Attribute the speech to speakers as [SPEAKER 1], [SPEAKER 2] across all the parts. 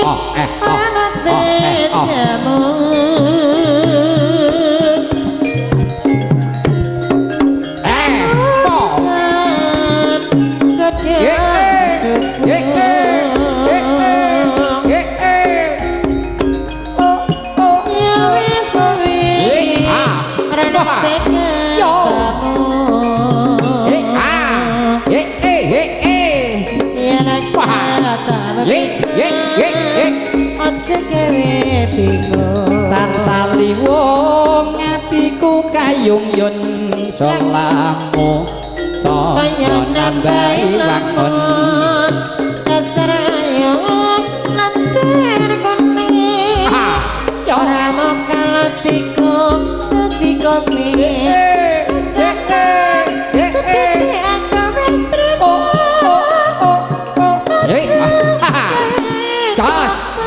[SPEAKER 1] oh eh oh oh eh oh. Eh oh. Ye ye ye ye oh oh.
[SPEAKER 2] Ya wis suwi ora
[SPEAKER 1] Yo. Eh ah. Eh eh eh eh. Ye ye ye ye.
[SPEAKER 2] Aja gawe bingung.
[SPEAKER 1] Tansah liwong atiku kayung yun solamu
[SPEAKER 2] kaya
[SPEAKER 1] saya nambahi wangun
[SPEAKER 2] dasar ayo lancar kuning ora mokal atiku dadi kopi sedih aku wis trimo.
[SPEAKER 1] Jos.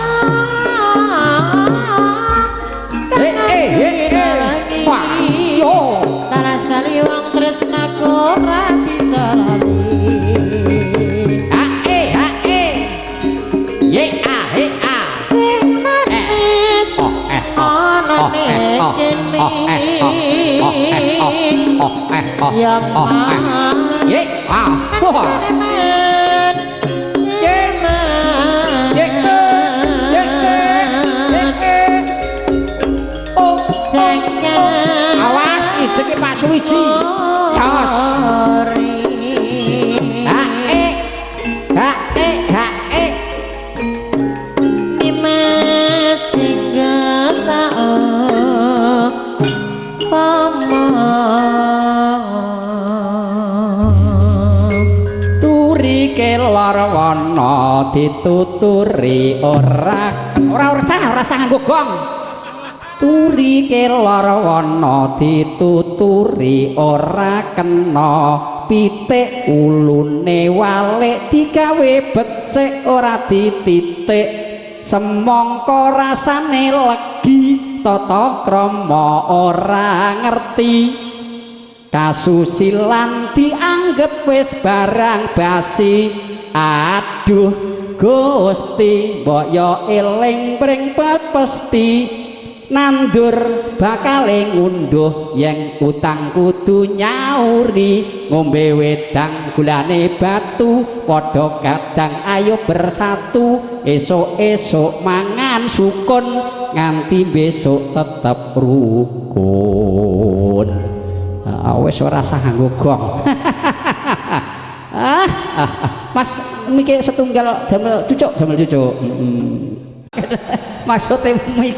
[SPEAKER 1] Wah yo.
[SPEAKER 2] Tarasali wong tresnaku ora bisa lali.
[SPEAKER 1] A e a e ye a he a.
[SPEAKER 2] Sing manis
[SPEAKER 1] oh eh oh
[SPEAKER 2] ana
[SPEAKER 1] oh eh
[SPEAKER 2] ning
[SPEAKER 1] oh
[SPEAKER 2] kene
[SPEAKER 1] oh eh oh oh eh oh oh eh oh
[SPEAKER 2] ya
[SPEAKER 1] oh eh ye
[SPEAKER 2] mas
[SPEAKER 1] a wah.
[SPEAKER 2] Men
[SPEAKER 1] Ye. Ye ye ye ye oh.
[SPEAKER 2] Jangan
[SPEAKER 1] Awas ideke Pak Suwiji. Jos. Ha e ha e ha e.
[SPEAKER 2] Nimat jenggo sao pomo.
[SPEAKER 1] Turi kelor wana dituturi ora ora ora sah nganggo gong. Turi kelor wana dituturi ora kena pitik ulune walik digawe becik ora dititik semangka rasane legi tata krama ora ngerti kasusilan dianggep wis barang basi. Aduh Gusti mbok yo eling pring pepesti nandur bakale ngunduh yen utang kudu nyauri ngombe wedang gulane batu padha kadang ayo bersatu esuk-esuk mangan sukun nganti besok tetep rukun. Ah wis ora sah nganggo gong. Ah, ah, ah. Mas mikir setunggal damel cucuk damel cucuk. Maksudnya mik.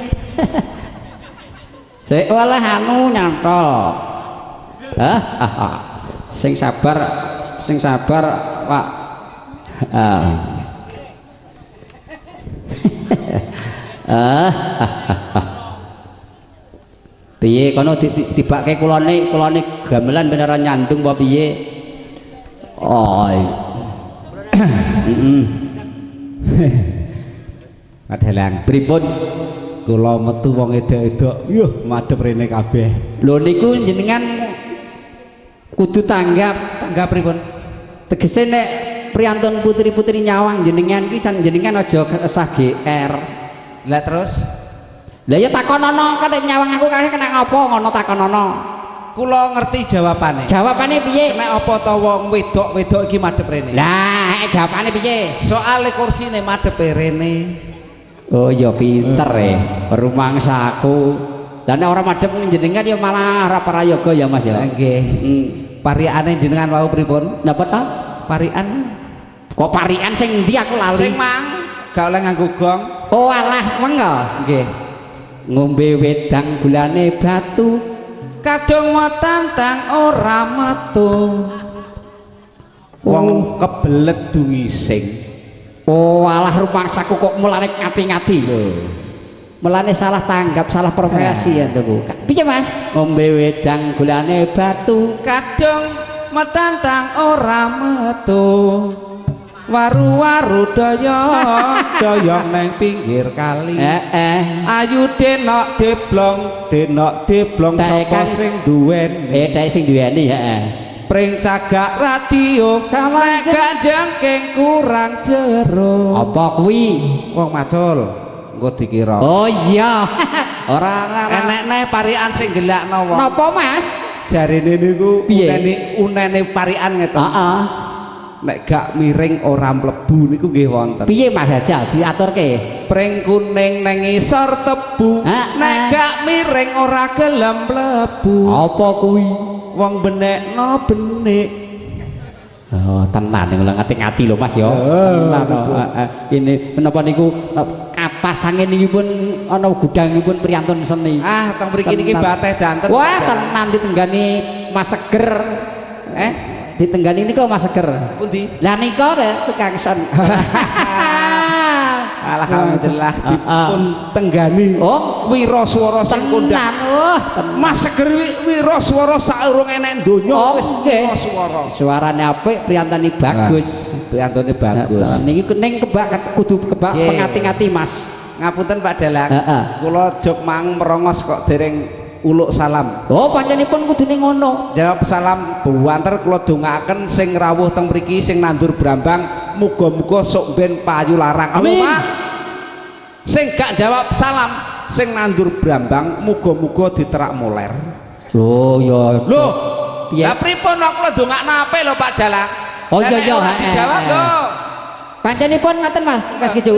[SPEAKER 1] Sik walah anu nyantol. Ah, ah, ah. Sing sabar, Pak. Ah. Ah, ah, ah. Piye kono tibake kulone kulone gamelan beneran nyandung apa piye? Oh. Heeh.
[SPEAKER 3] Pak Dalang,
[SPEAKER 1] Pripun?
[SPEAKER 3] Kula metu wong edok-edok, yuh madhep rene kabeh.
[SPEAKER 1] Lho niku jenengan kudu tanggap.
[SPEAKER 3] Tanggap pripun?
[SPEAKER 1] Tegese nek priyantun putri-putri nyawang jenengan ki san jenengan aja sah GR.
[SPEAKER 3] Lah terus?
[SPEAKER 1] Lah ya takonono kok nek nyawang aku kae kena ngapa ngono takonono.
[SPEAKER 3] Kula ngerti jawabane.
[SPEAKER 1] Jawabane piye?
[SPEAKER 3] Kena apa ta wong wedok-wedok iki madhep rene?
[SPEAKER 1] Lah, jawabane piye?
[SPEAKER 3] Soale kursine madhepe rene.
[SPEAKER 1] Oh ya pinter e, rumangsaku. Lah nek ora madhep jenengan ya malah ora prayoga ya Mas ya.
[SPEAKER 3] Nggih. Pariane jenengan wau pripun?
[SPEAKER 1] Napa ta?
[SPEAKER 3] Parian.
[SPEAKER 1] Kok parian sing endi aku lali?
[SPEAKER 3] Sing mang gak oleh nganggo gong.
[SPEAKER 1] Oh alah weng kok.
[SPEAKER 3] Nggih.
[SPEAKER 1] Ngombe wedang gulane batu
[SPEAKER 3] kadung wetantang ora metu. Wong kebelet dungising.
[SPEAKER 1] Oh alah rumangsaku kok mulane ngati-ngati lho. Mulane salah tanggap, salah profesi ya tuku. Piye Mas? Ngombe wedang gulane batu
[SPEAKER 3] kadung metantang ora metu. Waru-waru doyong doyong neng pinggir kali. Ayu denok deblong sapa sing duweni?
[SPEAKER 1] Dhek sing duweni heeh.
[SPEAKER 3] Pring cagak radio nek gak jengking kurang jero.
[SPEAKER 1] Apa kuwi?
[SPEAKER 3] Wong macul. Engko dikira.
[SPEAKER 1] Oh iya. Ora ora.
[SPEAKER 3] Enek neh parikan sing gelakno wong.
[SPEAKER 1] Napa, Mas?
[SPEAKER 3] Jarene niku
[SPEAKER 1] Piye?
[SPEAKER 3] unene parikan ngeten.
[SPEAKER 1] Heeh.
[SPEAKER 3] Nek gak miring ora mlebu niku nggih wonten.
[SPEAKER 1] Piye Mas Jajal diaturke?
[SPEAKER 3] Pring kuning nang ngisor tebu, nek gak miring ora gelem mlebu.
[SPEAKER 1] Apa kuwi?
[SPEAKER 3] Wong benekno benik.
[SPEAKER 1] Oh, tenan niku ngati-ngati lho Mas ya. Tenan. Ini menapa niku kapasange niki pun ana gudangipun priyantun seni.
[SPEAKER 3] Ah, teng mriki niki bateh danten.
[SPEAKER 1] Wah, tenan ditenggani Mas Seger. Ditenggani niku Mas Seger.
[SPEAKER 3] Pundi?
[SPEAKER 1] Lah nika tukang son.
[SPEAKER 3] Alhamdulillah dipun tenggani.
[SPEAKER 1] Oh,
[SPEAKER 3] wiraswara sing kondang.
[SPEAKER 1] Wah,
[SPEAKER 3] Mas Seger wiraswara saurung enek donya wis wiraswara.
[SPEAKER 1] Suarane apik, priyantane bagus.
[SPEAKER 3] Priyantane bagus.
[SPEAKER 1] Niki ning kebak kudu kebak pengati-ngati Mas.
[SPEAKER 3] Ngapunten Pak Dalang. Kula jog mang merongos kok dereng uluk salam.
[SPEAKER 1] Oh, panjenenganipun kudune ngono.
[SPEAKER 3] Jawab salam buwanter kula dongaaken sing rawuh teng mriki sing nandur brambang muga-muga sok ben payu larang.
[SPEAKER 1] Amin.
[SPEAKER 3] Sing gak jawab salam sing nandur brambang muga-muga diterak moler.
[SPEAKER 1] Lho ya.
[SPEAKER 3] Lho. Lah pripun kula dongakno apik lho Pak Dalang.
[SPEAKER 1] Oh iya iya,
[SPEAKER 3] dijawab lho.
[SPEAKER 1] Panjenenganipun ngaten Mas, Mas Kicu.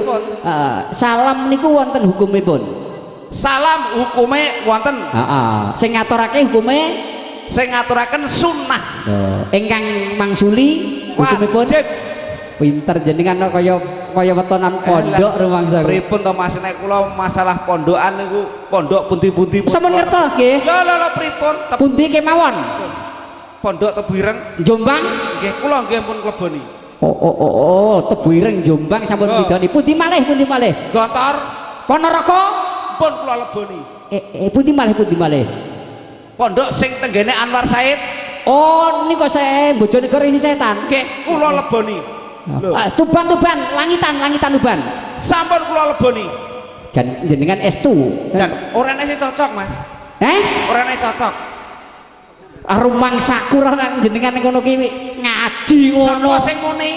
[SPEAKER 1] Salam niku wonten hukumipun.
[SPEAKER 3] Salam hukume wonten.
[SPEAKER 1] Heeh. Sing ngaturake hukume
[SPEAKER 3] sing ngaturaken sunnah.
[SPEAKER 1] Lho, ingkang mangsuli hukumipun
[SPEAKER 3] wajib.
[SPEAKER 1] Pinter jenengan kaya kaya wetonan pondok rumangsa.
[SPEAKER 3] Pripun to Mas nek kula masalah pondokan niku pondok pundi-pundi.
[SPEAKER 1] Sampun ngertos nggih.
[SPEAKER 3] Lho lho lho pripun?
[SPEAKER 1] Pundi kemawon?
[SPEAKER 3] Pondok Tebu Ireng
[SPEAKER 1] Jombang?
[SPEAKER 3] Nggih kula nggih pun kleboni.
[SPEAKER 1] Oh oh oh oh, Tebu Ireng Jombang sampun pidoni. Pundi malih pundi malih?
[SPEAKER 3] Gontor.
[SPEAKER 1] Ponorogo
[SPEAKER 3] pun kula leboni.
[SPEAKER 1] Pundi malih pundi malih?
[SPEAKER 3] Pondok sing tenggene Anwar Said.
[SPEAKER 1] Oh niku saya Bojonegoro isi setan.
[SPEAKER 3] Nggih kula leboni.
[SPEAKER 1] Tuban Tuban langitan langitan Tuban.
[SPEAKER 3] Sampun kula leboni.
[SPEAKER 1] Jan jenengan estu.
[SPEAKER 3] Jan ora nek sing cocok Mas. Ora nek cocok.
[SPEAKER 1] Rumangsaku ora jenengan ngono ki ngaji ngono.
[SPEAKER 3] Sapa sing muni?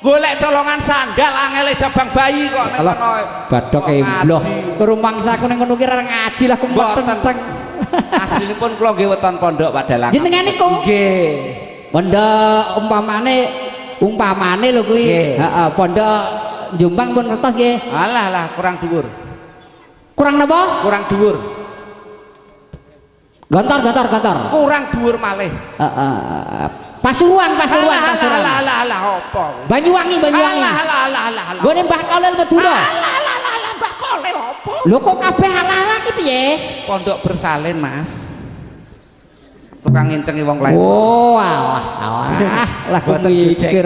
[SPEAKER 3] Golek colongan sandal angele jabang bayi kok ning kono.
[SPEAKER 1] Badhok embloh. Rumangsaku ning ngono ki ora ngaji lah kumeteng.
[SPEAKER 3] Aslinipun kula nggih weton pondok Pak Dalang.
[SPEAKER 1] Jenengan niku?
[SPEAKER 3] Nggih.
[SPEAKER 1] Pondok umpamane lho kuwi. Heeh, pondok Jombang pun ngertos nggih.
[SPEAKER 3] Alah lah kurang dhuwur.
[SPEAKER 1] Kurang napa?
[SPEAKER 3] Kurang dhuwur.
[SPEAKER 1] Gontor gontor gontor.
[SPEAKER 3] Kurang dhuwur malih.
[SPEAKER 1] Heeh. Pasuruan Pasuruan Pasuruan.
[SPEAKER 3] Alah alah alah apa?
[SPEAKER 1] Banyuwangi Banyuwangi.
[SPEAKER 3] Alah alah alah alah.
[SPEAKER 1] Gone Mbah Kolil Madura.
[SPEAKER 3] Alah alah alah Mbah Kolil apa?
[SPEAKER 1] Lho kok kabeh alah alah ki piye?
[SPEAKER 3] Pondok bersalin Mas. Tukang ngincengi wong lain.
[SPEAKER 1] Oh alah alah lah mikir.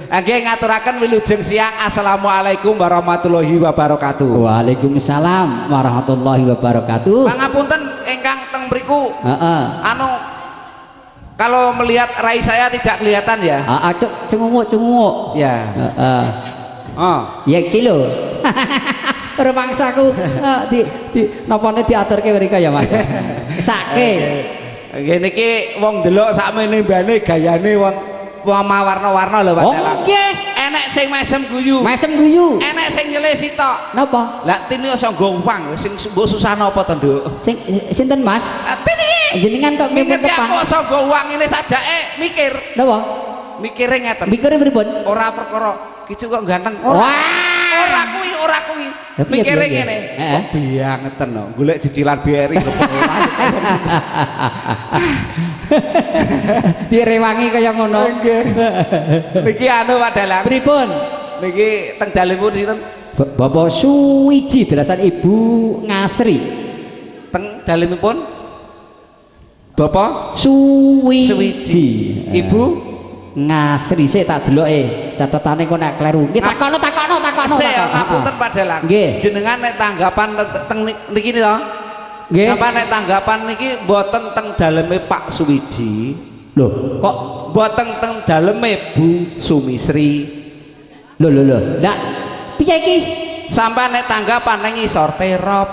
[SPEAKER 3] Nggih ngaturaken wilujeng siang. Assalamualaikum warahmatullahi wabarakatuh.
[SPEAKER 1] Waalaikumsalam warahmatullahi wabarakatuh.
[SPEAKER 3] Pangapunten ingkang teng mriku.
[SPEAKER 1] Heeh.
[SPEAKER 3] Anu kalau melihat rai saya tidak kelihatan ya.
[SPEAKER 1] Heeh, cengunguk cengunguk.
[SPEAKER 3] Ya.
[SPEAKER 1] Heeh.
[SPEAKER 3] Oh.
[SPEAKER 1] Ya iki lho. Rumangsaku di napane diaturke mriko ya Mas. Sake.
[SPEAKER 3] Nggih niki wong ndelok sakmene mbane gayane wong warna-warna lho Pak Dalang.
[SPEAKER 1] Nggih.
[SPEAKER 3] Enek sing mesem guyu.
[SPEAKER 1] Mesem guyu.
[SPEAKER 3] Enek sing nyelih sitok.
[SPEAKER 1] Napa?
[SPEAKER 3] Lah tini iso nggo uang sing mbok susah napa to, Nduk?
[SPEAKER 1] Sing sinten Mas?
[SPEAKER 3] Tini iki.
[SPEAKER 1] Jenengan kok
[SPEAKER 3] ngingeti aku iso nggo uang ngene sajake mikir.
[SPEAKER 1] Napa?
[SPEAKER 3] Mikire ngeten.
[SPEAKER 1] Mikire pripun?
[SPEAKER 3] Ora perkara kicu kok ganteng. Ora. Ora kuwi, ora kuwi. Mikire ngene. Kok biyangeten no, golek cicilan BRI
[SPEAKER 1] direwangi kaya ngono.
[SPEAKER 3] Nggih. Niki anu Pak Dalang.
[SPEAKER 1] Pripun?
[SPEAKER 3] Niki teng dalemipun sinten?
[SPEAKER 1] Bapak Suwiji delasan Ibu Ngasri.
[SPEAKER 3] Teng dalemipun Bapak
[SPEAKER 1] Suwiji.
[SPEAKER 3] Ibu
[SPEAKER 1] Ngasri sik tak deloke catetane kok nek kleru. Nggih takono takono takono.
[SPEAKER 3] Sik ngapunten Pak Dalang.
[SPEAKER 1] Nggih.
[SPEAKER 3] Jenengan nek tanggapan teng niki to.
[SPEAKER 1] Nggih.
[SPEAKER 3] Napa nek tanggapan niki mboten teng daleme Pak Suwiji.
[SPEAKER 1] Lho, kok
[SPEAKER 3] mboten teng daleme Bu Sumisri.
[SPEAKER 1] Lho lho lho. Lah piye iki?
[SPEAKER 3] Sampai nek tanggapan nang ngisor terop.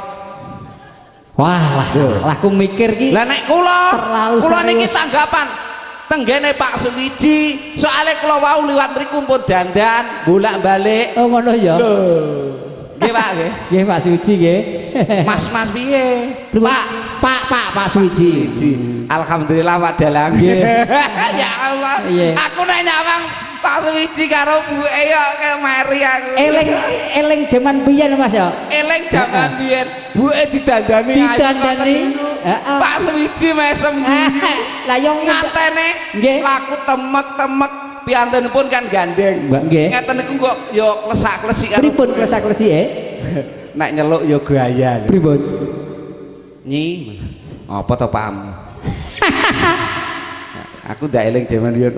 [SPEAKER 1] Wah, lah aku mikir ki.
[SPEAKER 3] Lah nek kula, kula niki tanggapan Tenggene Pak Suwiji. Soale kula wau liwat mriku pun dandan, bolak-balik.
[SPEAKER 1] Oh ngono ya.
[SPEAKER 3] Lho. Nggih Pak nggih.
[SPEAKER 1] Nggih Pak Suwiji nggih.
[SPEAKER 3] Mas-mas piye?
[SPEAKER 1] Pak, Pak, Pak, Pak Suwiji.
[SPEAKER 3] Alhamdulillah Pak Dalang. Ya Allah. Aku nek nyawang Pak Suwiji karo buke ya meri aku.
[SPEAKER 1] Eling eling jaman biyen Mas ya.
[SPEAKER 3] Eling jaman biyen. Buke didandani.
[SPEAKER 1] Didandani. Heeh.
[SPEAKER 3] Pak Suwiji mesem.
[SPEAKER 1] Lah yo
[SPEAKER 3] ngantene laku temek-temek piyantunipun kan gandeng.
[SPEAKER 1] Nggih.
[SPEAKER 3] Ngeten niku kok ya klesak-klesik karo.
[SPEAKER 1] Pripun klesak-klesike?
[SPEAKER 3] Nek nyeluk ya gaya.
[SPEAKER 1] Pripun?
[SPEAKER 3] Nyi. Apa to Pak? Aku ndak eling jaman biyen.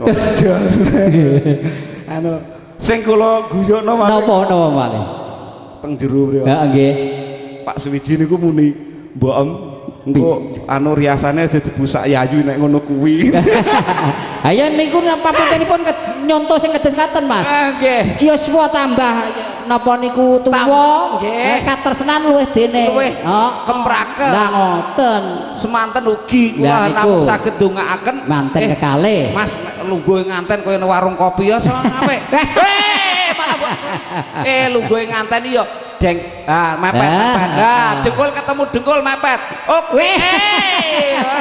[SPEAKER 3] Anu sing kula guyokno
[SPEAKER 1] napa napa malih?
[SPEAKER 3] Teng jero mriku.
[SPEAKER 1] Heeh nggih.
[SPEAKER 3] Pak Suwiji niku muni, "Mbok Em, engko anu riasane aja dibusak yayu nek ngono kuwi."
[SPEAKER 1] Ayo niku papantenipun nyonto sing kedes ngaten Mas.
[SPEAKER 3] Nggih.
[SPEAKER 1] Yuswa tambah napa niku tuwa, katresnan luwih dene.
[SPEAKER 3] Luwih kemprake.
[SPEAKER 1] Lah ngoten.
[SPEAKER 3] Semanten ugi kula namung saged ndongaaken
[SPEAKER 1] manten kekalih.
[SPEAKER 3] Mas lungguhe nganten kaya nang warung kopi ya apik. Malah lungguhe nganten iki ya deng. Ah, mepet mepet. Nah, dengkul ketemu dengkul mepet. Oke.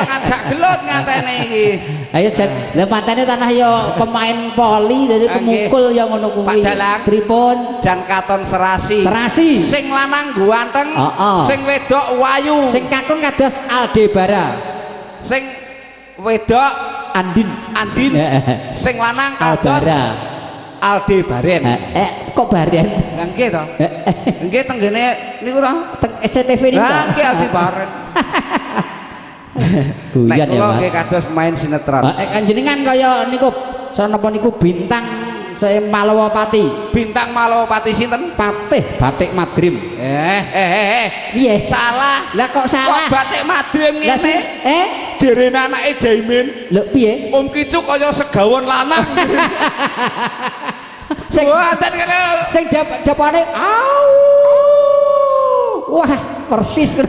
[SPEAKER 3] Ngajak gelut ngantene iki.
[SPEAKER 1] Ayo jan, lha mantene tanah ya pemain poli dari pemukul ya ngono kuwi.
[SPEAKER 3] Pak Dalang.
[SPEAKER 1] Pripun?
[SPEAKER 3] Jan katon serasi.
[SPEAKER 1] Serasi.
[SPEAKER 3] Sing lanang ganteng, sing wedok wayu.
[SPEAKER 1] Sing kakung kados Aldebara.
[SPEAKER 3] Sing wedok
[SPEAKER 1] Andin.
[SPEAKER 3] Andin. Sing lanang kados Aldebaren.
[SPEAKER 1] Kok Baren?
[SPEAKER 3] Lah nggih to. Nggih tenggene niku to.
[SPEAKER 1] Teng SCTV niku.
[SPEAKER 3] Lah nggih Aldebaren.
[SPEAKER 1] Guyon ya Mas.
[SPEAKER 3] Nggih kados pemain sinetron.
[SPEAKER 1] Jenengan kaya niku sanapa niku bintang saya Malawapati.
[SPEAKER 3] Bintang Malawapati sinten?
[SPEAKER 1] Patih Batik Madrim. Piye?
[SPEAKER 3] Salah.
[SPEAKER 1] Lah kok salah?
[SPEAKER 3] Kok Batik Madrim ngene? Derene anake Jaimin.
[SPEAKER 1] Lho piye?
[SPEAKER 3] Om Kicu kaya segawon lanang.
[SPEAKER 1] Sing sing dapane au. Wah, persis.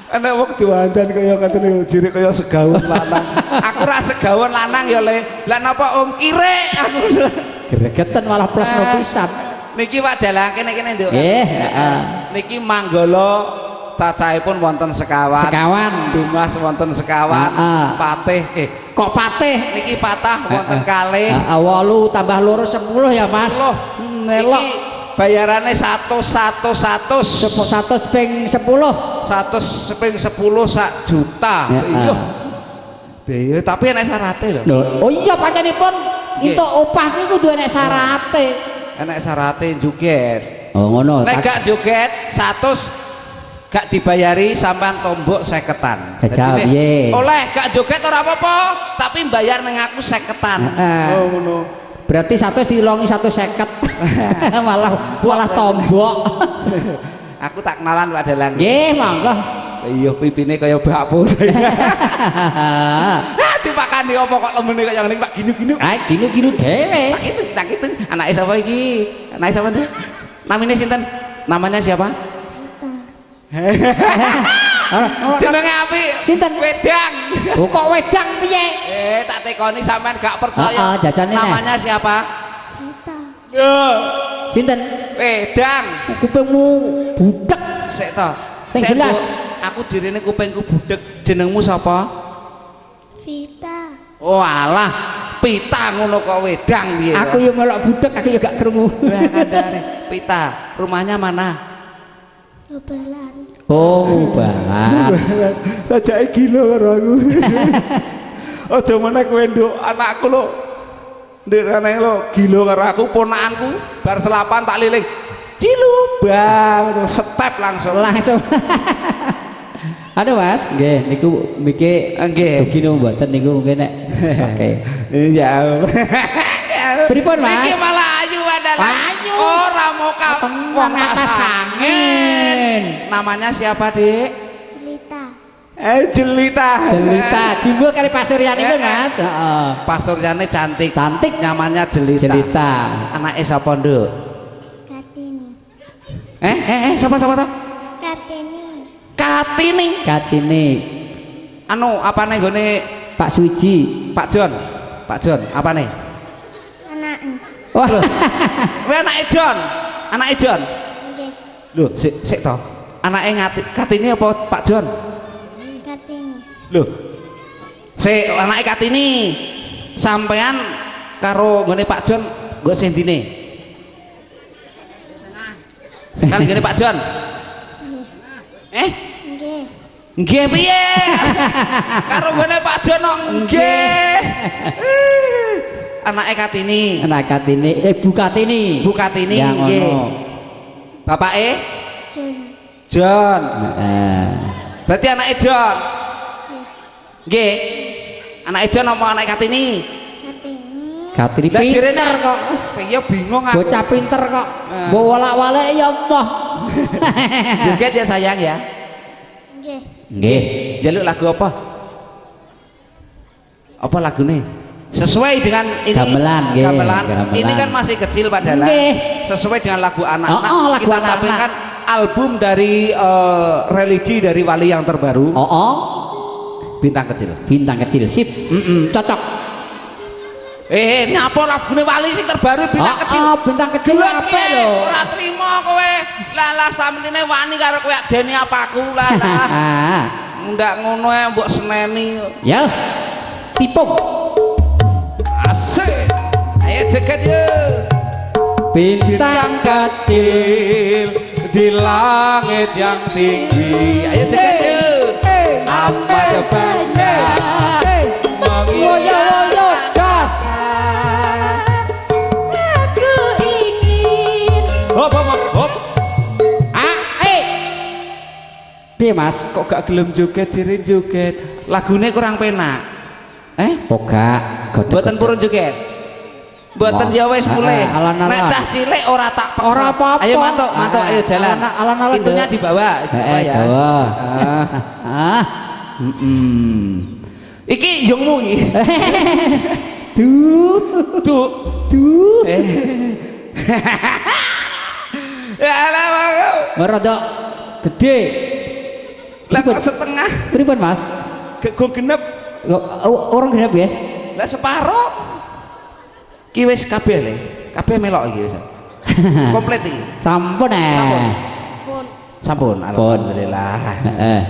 [SPEAKER 3] Enek wong diwandan kaya ngoten niku jere kaya segawon lanang. Aku ora segawon lanang ya Le. Lah napa Om Kire aku.
[SPEAKER 1] Gregeten malah plus pisan.
[SPEAKER 3] Niki Pak Dalang kene kene Nduk.
[SPEAKER 1] Nggih, heeh.
[SPEAKER 3] Niki manggala cacahipun wonten sekawan.
[SPEAKER 1] Sekawan.
[SPEAKER 3] Dumas wonten sekawan. Patih
[SPEAKER 1] kok patih?
[SPEAKER 3] Niki patah wonten kalih.
[SPEAKER 1] Heeh, 8 tambah 2 10 ya Mas.
[SPEAKER 3] 10. Niki bayarane 100 100 100.
[SPEAKER 1] 100 ping 10.
[SPEAKER 3] 100 ping 10 sak juta. Iya. Biaya tapi enek syarate lho.
[SPEAKER 1] Oh iya panjenenganipun entuk opah kuwi kudu enek syarate.
[SPEAKER 3] Enek syarate joget.
[SPEAKER 1] Oh ngono.
[SPEAKER 3] Nek gak joget 100 gak dibayari sampean tombok 50-an.
[SPEAKER 1] Jajal piye?
[SPEAKER 3] Oleh gak joget ora apa-apa, tapi bayar nang aku 50-an. Oh ngono.
[SPEAKER 1] Berarti 100 dilongi 150. malah tombok.
[SPEAKER 3] Aku tak kenalan Pak Dalang.
[SPEAKER 1] Nggih, monggo.
[SPEAKER 3] Iya pipine kaya bakpo. Dipakani apa kok lemene kaya ngene Pak ginu-ginu.
[SPEAKER 1] Ah, ginu-ginu dhewe.
[SPEAKER 3] Tak itu, tak itu. Anake sapa iki? Anake sapa nduk? Namine sinten? Namanya siapa? Jenenge apik.
[SPEAKER 1] Sinten?
[SPEAKER 3] Wedang.
[SPEAKER 1] Oh, kok wedang piye?
[SPEAKER 3] Tak tekoni sampean gak percaya.
[SPEAKER 1] Heeh,
[SPEAKER 3] namanya siapa? Rita. Lho.
[SPEAKER 1] Sinten?
[SPEAKER 3] Wedang.
[SPEAKER 1] Kupingmu budek.
[SPEAKER 3] Sik to.
[SPEAKER 1] Sing jelas.
[SPEAKER 3] Aku direne kupingku budek. Jenengmu sapa?
[SPEAKER 4] Vita.
[SPEAKER 3] Oh alah, pita ngono kok wedang piye.
[SPEAKER 1] Aku yo melok budek, aku yo gak krungu.
[SPEAKER 3] Lah kandhane. Pita, rumahnya mana?
[SPEAKER 4] Ubalan.
[SPEAKER 1] Oh, Ubalan.
[SPEAKER 3] Sajake gila karo aku. Aja meneh kowe nduk, anakku lho. Ndirane lho gila karo aku, ponakanku bar selapan tak liling. Cilubang, step langsung.
[SPEAKER 1] Langsung. Aduh Mas, nggih niku miki
[SPEAKER 3] nggih.
[SPEAKER 1] Dugi niku mboten niku mungkin nek. Oke.
[SPEAKER 3] Iya.
[SPEAKER 1] Pripun Mas?
[SPEAKER 3] Iki malah ayu adalah.
[SPEAKER 1] Ayu.
[SPEAKER 3] Ora muka wong
[SPEAKER 1] atas angin.
[SPEAKER 3] Namanya siapa, Dik?
[SPEAKER 4] Jelita.
[SPEAKER 3] Jelita.
[SPEAKER 1] Jelita. Jumbo kali Pasuryane Mas. Heeh.
[SPEAKER 3] Pasuryane cantik.
[SPEAKER 1] Cantik.
[SPEAKER 3] Nyamannya Jelita.
[SPEAKER 1] Jelita.
[SPEAKER 3] Anake sapa, Nduk?
[SPEAKER 4] Kartini.
[SPEAKER 3] Sapa sapa to?
[SPEAKER 4] Kartini.
[SPEAKER 3] Katini.
[SPEAKER 1] Katini.
[SPEAKER 3] Anu apane nggone
[SPEAKER 1] Pak Suwiji.
[SPEAKER 3] Pak John. Pak John, apane?
[SPEAKER 4] Anake.
[SPEAKER 1] Wah.
[SPEAKER 3] Kowe anake John. Anake John.
[SPEAKER 4] Nggih.
[SPEAKER 3] Lho, sik sik to. Anake Katini apa Pak John?
[SPEAKER 4] Kartini.
[SPEAKER 3] Lho. Sik anake Katini. Sampean karo nggone Pak John nggo sing ndine? Sekali nggone Pak John. Eh?
[SPEAKER 4] Nggih.
[SPEAKER 3] Nggih piye? Karo nggone Pak John kok nggih. Anake Katini.
[SPEAKER 1] Anak Katini, Bu Katini.
[SPEAKER 3] Bu Katini
[SPEAKER 1] Ya,
[SPEAKER 3] nggih.
[SPEAKER 1] ngono.
[SPEAKER 3] Bapake
[SPEAKER 4] John.
[SPEAKER 3] John.
[SPEAKER 1] Heeh.
[SPEAKER 3] Berarti anake John. Nggih. Anake John apa anake Katini?
[SPEAKER 4] Kartini.
[SPEAKER 1] Katini
[SPEAKER 3] Lah
[SPEAKER 1] pinter
[SPEAKER 3] jerene
[SPEAKER 1] kok.
[SPEAKER 3] Piye bingung aku.
[SPEAKER 1] Bocah pinter kok. Mbok wolak-walik ya moh.
[SPEAKER 3] Joget ya sayang ya.
[SPEAKER 4] Nggih.
[SPEAKER 1] Nggih.
[SPEAKER 3] Jaluk lagu apa? Apa lagune? Sesuai dengan ini
[SPEAKER 1] Gamelan, nggih,
[SPEAKER 3] gamelan.
[SPEAKER 1] gamelan.
[SPEAKER 3] Ini kan masih kecil padahal.
[SPEAKER 1] Nggih.
[SPEAKER 3] Sesuai dengan lagu anak-anak.
[SPEAKER 1] Oh, oh, lagu
[SPEAKER 3] kita
[SPEAKER 1] anak-anak.
[SPEAKER 3] tampilkan album dari religi dari wali yang terbaru.
[SPEAKER 1] Oh, oh.
[SPEAKER 3] Bintang kecil.
[SPEAKER 1] Bintang kecil sip. Cocok.
[SPEAKER 3] Nyapa lagune wali sing terbaru bintang
[SPEAKER 1] Oh,
[SPEAKER 3] kecil.
[SPEAKER 1] oh, bintang kecil
[SPEAKER 3] Gelem
[SPEAKER 1] apik
[SPEAKER 3] piye?
[SPEAKER 1] lho.
[SPEAKER 3] Ora trimo kowe. Lah lah samtine wani karo kowe deni apa aku lah lah. Ndak ngono ae mbok seneni.
[SPEAKER 1] Ya. Tipung.
[SPEAKER 3] Asik. Ayo joget yuk.
[SPEAKER 1] Bintang kecil
[SPEAKER 3] di langit yang tinggi. Ayo joget yuk. Amat banyak
[SPEAKER 1] Woyo woyo jos.
[SPEAKER 2] Aku ingin
[SPEAKER 3] Hop hop hop, hop.
[SPEAKER 1] Ah, eh. Piye Mas?
[SPEAKER 3] Kok gak gelem joget dirin joget. Lagune kurang penak. Eh?
[SPEAKER 1] Oh gak,
[SPEAKER 3] Mboten purun joget. Mboten ya wis mulih.
[SPEAKER 1] Alon-alon.
[SPEAKER 3] Nek cah cilik ora tak paksa.
[SPEAKER 1] Ora apa-apa.
[SPEAKER 3] Ayo mantuk, mantuk ayo jalan.
[SPEAKER 1] Alon-alon.
[SPEAKER 3] Itunya di bawah, di bawah ya.
[SPEAKER 1] Dawa.
[SPEAKER 3] Ah.
[SPEAKER 1] Ah.
[SPEAKER 3] Iki yongmu iki.
[SPEAKER 1] Duh.
[SPEAKER 3] Duh.
[SPEAKER 1] Duh.
[SPEAKER 3] Ya alah
[SPEAKER 1] Merodok gede.
[SPEAKER 3] Lah kok setengah
[SPEAKER 1] Pripun Mas?
[SPEAKER 3] Go genep.
[SPEAKER 1] Orang genep ya?
[SPEAKER 3] Lah separo. Ki wis kabeh le. Kabeh melok iki wis. Komplit iki.
[SPEAKER 1] Sampun eh.
[SPEAKER 3] Sampun.
[SPEAKER 4] Pun.
[SPEAKER 3] Sampun, alhamdulillah.
[SPEAKER 1] Heeh.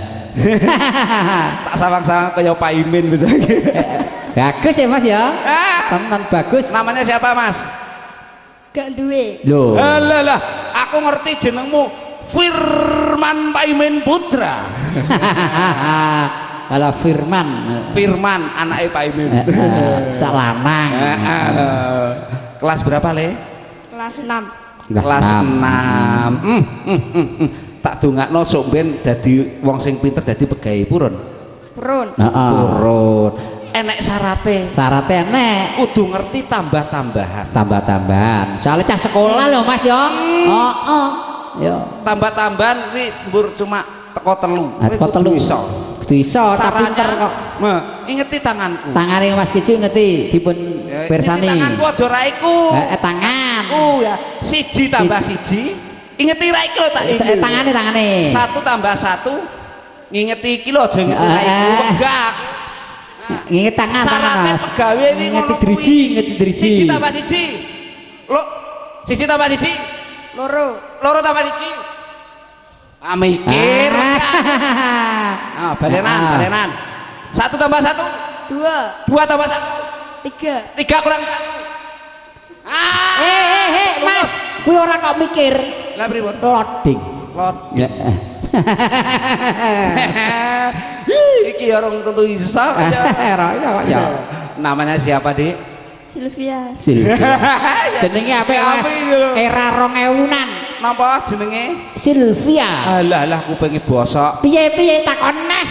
[SPEAKER 3] Tak sawang-sawang kaya Pak Imin gitu.
[SPEAKER 1] Bagus ya Mas ya.
[SPEAKER 3] Ah,
[SPEAKER 1] Tenan bagus.
[SPEAKER 3] namanya siapa Mas?
[SPEAKER 4] Gak duwe.
[SPEAKER 1] Loh.
[SPEAKER 3] Alah lah, aku ngerti jenengmu Firman Pak Imin Putra.
[SPEAKER 1] Kalau Firman.
[SPEAKER 3] Firman anaknya Pak Imin.
[SPEAKER 1] Cak lanang.
[SPEAKER 3] Kelas berapa le?
[SPEAKER 4] Kelas 6.
[SPEAKER 3] Kelas 6. Tak dongakno sok ben dadi wong sing pinter dadi pegawe purun.
[SPEAKER 4] Purun.
[SPEAKER 1] Heeh.
[SPEAKER 3] Purun. Enek syarate.
[SPEAKER 1] Syarate enek.
[SPEAKER 3] Kudu ngerti tambah-tambahan.
[SPEAKER 1] Tambah-tambahan. Soalnya cah sekolah lho Mas ya. Heeh. Yo.
[SPEAKER 3] Tambah-tambahan kuwi mbur cuma teko telu.
[SPEAKER 1] Nah, teko telu.
[SPEAKER 3] Iso.
[SPEAKER 1] Kudu iso, tapi pinter kok.
[SPEAKER 3] Nah, ingeti tanganku.
[SPEAKER 1] Tangane Mas Kicu ngeti dipun pirsani.
[SPEAKER 3] Ingeti tanganku aja raiku.
[SPEAKER 1] Heeh, tangan.
[SPEAKER 3] Aku ya. Siji tambah siji. Ingeti raiki lho tak iki.
[SPEAKER 1] Tangane tangane.
[SPEAKER 3] 1 tambah 1. Ngingeti iki lho aja ngingeti raiku. Wegah.
[SPEAKER 1] Nginget tangan tangan Mas.
[SPEAKER 3] Syarate pegawe kuwi ngono
[SPEAKER 1] Ngeti driji, ngeti driji.
[SPEAKER 3] 1 tambah 1. Lho, 1 tambah 1.
[SPEAKER 4] Loro.
[SPEAKER 3] Loro tambah 1. Ah mikir. Ah, balenan, balenan. 1 tambah 1.
[SPEAKER 4] 2.
[SPEAKER 3] 2 tambah 1.
[SPEAKER 4] 3.
[SPEAKER 3] 3 kurang 1. Ah.
[SPEAKER 1] Mas, kuwi ora kok mikir.
[SPEAKER 3] Lah pripun?
[SPEAKER 1] Loading.
[SPEAKER 3] Loading. Iki orang tentu iso.
[SPEAKER 1] Ora iso kok ya.
[SPEAKER 3] Namanya siapa, Dik?
[SPEAKER 4] Sylvia.
[SPEAKER 1] Sylvia. Jenenge apik, Mas. Era 2000-an.
[SPEAKER 3] Napa jenenge?
[SPEAKER 1] Sylvia.
[SPEAKER 3] Alah alah kupinge bosok.
[SPEAKER 1] Piye-piye takon neh.